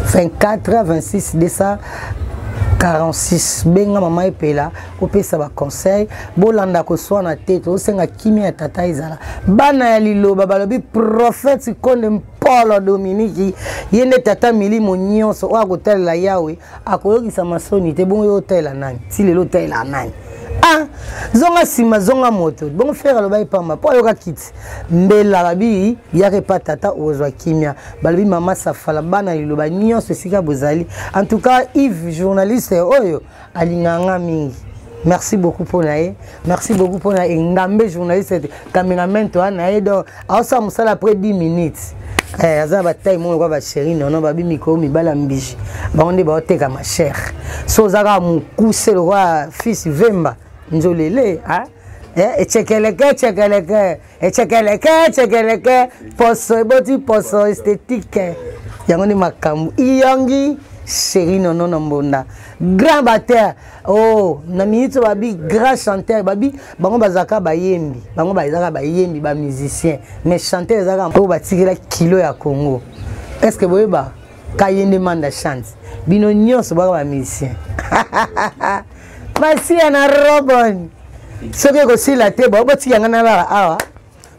24 26 246 benga mama epela opesa baconseil bolanda koswana te tozosenga kimia ya tata ezala bana ya liloba balobi prophète konde Paul Dominiki ye nde tata milimo nyonso oyo akotalela Yawe akoyokisa masoni te bongo yo otalela nani ti lelo otalela nani ah zonga nsima zonga moto bongo frere alobaki pamba mpo ayoka kiti mbela babi yaka epa tata okozwa kimia balobi mama safala bana liloba nyonso esika bozali en tout cas yves journaliste oyo alingaka nga mingi merci beaucoup mpo na ye merci beaucoup mpo na engambe journaliste cameraman toa na ye donc aosala mosala après 10 minutes eh, aza na batai moko lokola bachéri nono babi mikolo mibali ya mbiji bango nde baoteka machere so oza kaka mokuse lokola fils vemba nzolele eh, echekeleke echekeleke echekeleke echekeleke poso eboti poso esthétique yango nde makambo iyongi chéri nono na mbonda grand batteur oh na minute oyo babi grand chanteur babi bango bazalaka bayembi bango bazalaka bayembi bamusicien mais chanteur ezalaka oyo batikela kilo ya congo est ce que boyeba kayende manda chante bino nyonso baka bamusicien masiya na robon soki ekosila te bao botika ngai nalala awa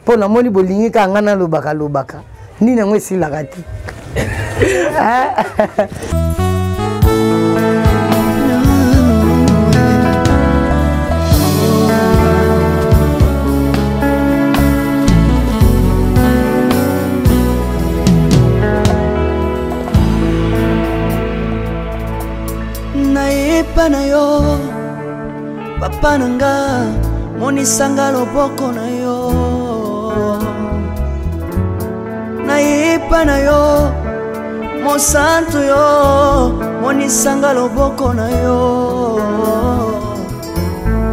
mpo namoni bolingi kaka ngai nalobaka lobaka nini yango esilaka te nayepa na yo papa na nga monisanga loboko na yo nayepa na yo mosantu yo monisanga loboko na yo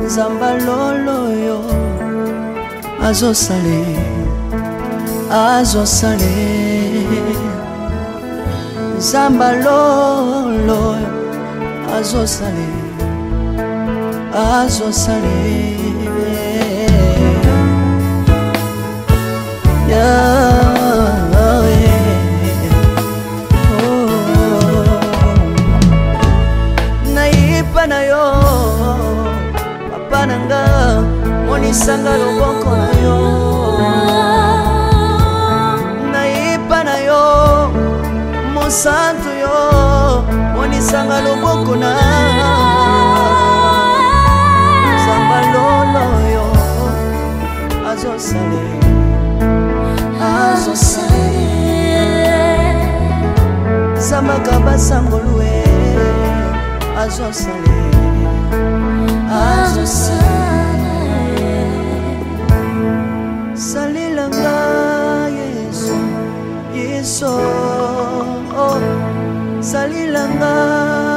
nzamba lolo yo azosale azosale. Nzamba lolo azosale azosale oh. Nayipa na yo papa na nga monisanga loboko na yo nayipa na yo mosantu yo monisanga loboko na nzamba lolo yo azosale azosale zambaka basangolue azosale azosale salelanga yesu yesu oh. salelanga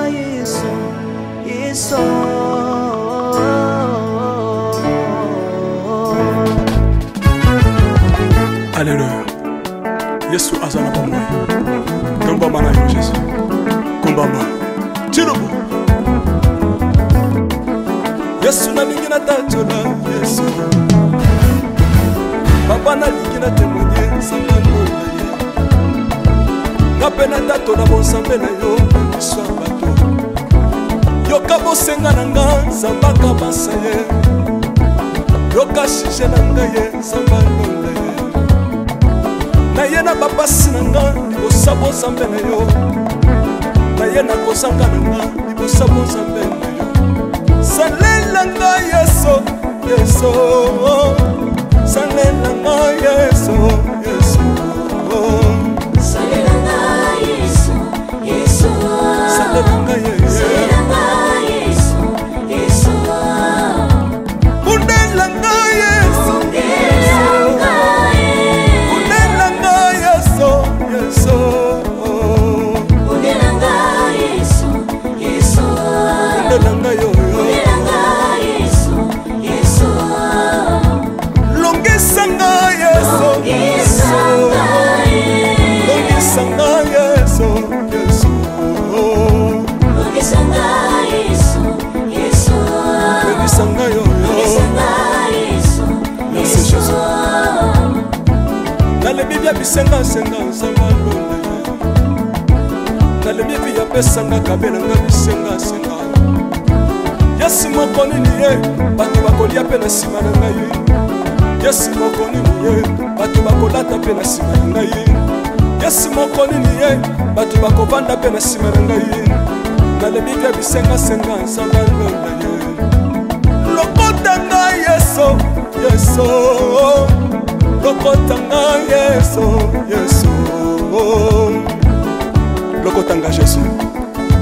yesu yesu Alléluia. Yesu aza na bomoi. Tombama na yo Jésus. Kombama. Tilobo. Yesu nalingi natatola Yesu. Papa nalingi na témoigner nzambe lola ye. Nga mpe natatola bonzambe na yo na miso ya bato. Yoka bosenga na nga nzambe akabasa ye. Yoka sujet na ngai ye nzambe alola ye. Naye na bapasi na nga libosa bonzambe na yo. Naye na kozanga na nga libosa bonzambe na yo. Salela nga Yesu, Yesu. Salela nga Yesu, Yesu. Salela nga Yesu, Yesu. Salela nga Yesu. Salela nga Yesu, Yesu. Bundela nga Yesu. Bundela nga Yesu. Bundela nga Yesu, Yesu. Bundela nga Yesu, Yesu. Bundela nga yo, yo. Bundela nga Yesu, Yesu. Longisa nga Yesu. Longisa nga Yesu. Longisa nga Yesu, Yesu. Longisa nga Yesu, Yesu. Longisa nga yo, yo. Longisa nga Yesu, Merci Yesu. Jésus. Nalobi bia bisengasenga nzambe alola ye. Nalobi vi apesanga kabelanga bisengasenga. Yesu moko nini ye bato bakolia mpe na nsima na ngai. Yesu moko nini ye bato bakolata mpe na nsima na ngai. Yesu moko nini ye bato bakovanda mpe na nsima na ngai. Nalobi bia bisengasenga nzambe alola ye. Lokota ngai Yesu, Yesu. Lokota ngai Yesu, Yesu. Lokota ngai Jésus,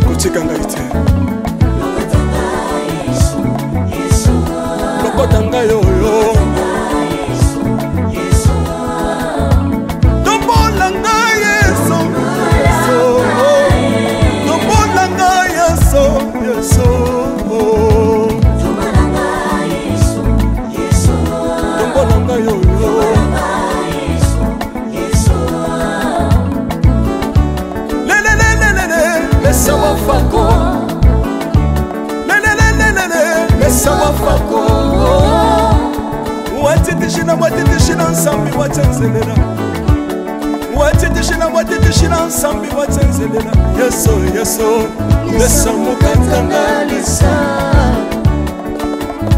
kotika ngai te. Lokota ngai oyo. Tombola ngai Yesu, Yesu. Tombola ngai Yesu, Yesu. Tombola ngai oyo. Lelelelelele, lesa wafako. Lelelelelele, lesa wafako. Watitishina, watitishina nsambi watsenzelela. Watitishina, watitishina nsambi watsenzelela. Yesu, Yesu, lesa mukatanga lesa.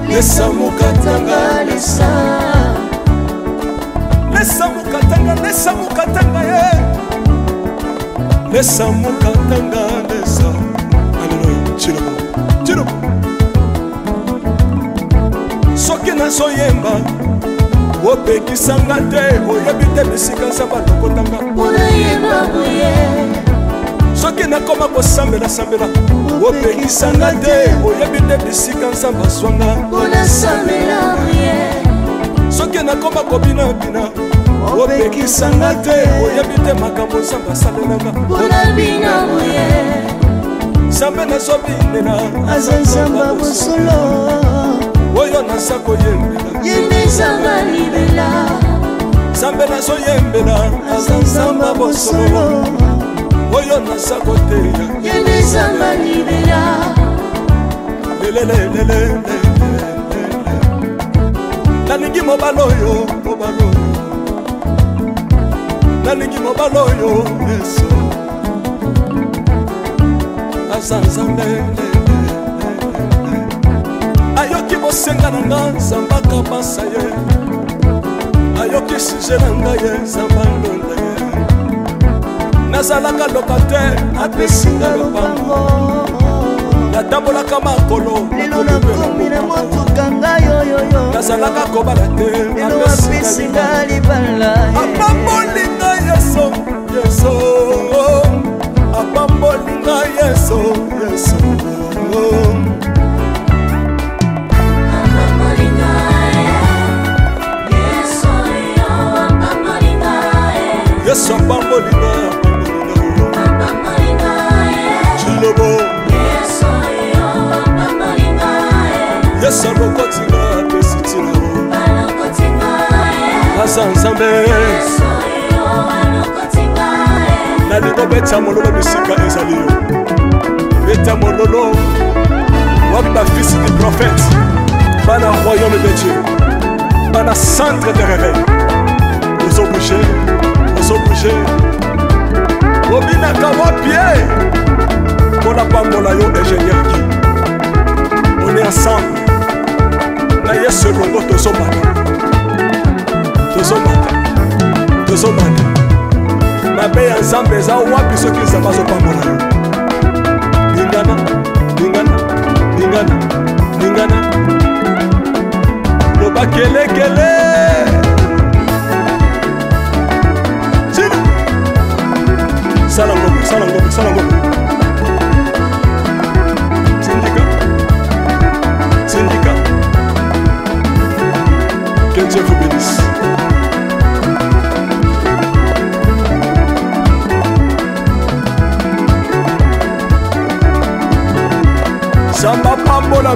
Lesa mukatanga lesa. Lesa mukatanga, lesa mukatanga ye. Lesa mukatanga lesa. Alléluia. Chilobo, chilobo. Soki nazoyemba opekisanga te, oyebi te bisika nzambe alokotanga. Soki nakoma kosambela-sambela opekisanga te, oyebi te bisika nzambe azwanga. Soki nakoma kobinabina opekisanga te, oyebi te makambo nzambe asalelanga. Nzambe nazobinela aza nzambe ya bosolo oyo naza koyembela. Ye nde nzambe ya libela. Nzambe nazoyembela aza nzambe ya bosolo Oyo naza koteya Ye nde Nzambe libela. Lelelelele, nalingi mobali oyo, mobali oyo, nalingi mobali oyo. Yesu aza Nzambe, ayoki bosenga na nga, Nzambe akabasa ye, ayoki sujet na ngai, ye Nzambe alonda ye. Nazalaka locataire, apesi nga lopango. Natambolaka makolo, lelo nakomi na motuka ngai oyoyo. Nazalaka kobala te, lelo apesi nga libala. Apamboli ngai Yesu, Yesu apamboli ngai, Yesu, Yesu. Yesu apamboli ngai, apamboli ngai. Chilobo Yesu alokoti nga, apesi ntina. Aza Nzambe. Nalingi obeta mololo bisika ezali yo, beta mololo. Wapi bafils du prophète, bana royaume de Dieu, bana centre de réveil? Ozobouge, ozobouge, obinaka wapi ye? Mpona pambola yo, ingénieur Guy. On est ensemble na Yesu elongo, tozomata, tozomata, tozomata. Mabe ya Nzambe eza wapi soki Nzambe azopambola yo? Lingana, lingana, lingana, lingana, loba kelekele. Tina, sala ngombe, sala ngombe, sala ngombe.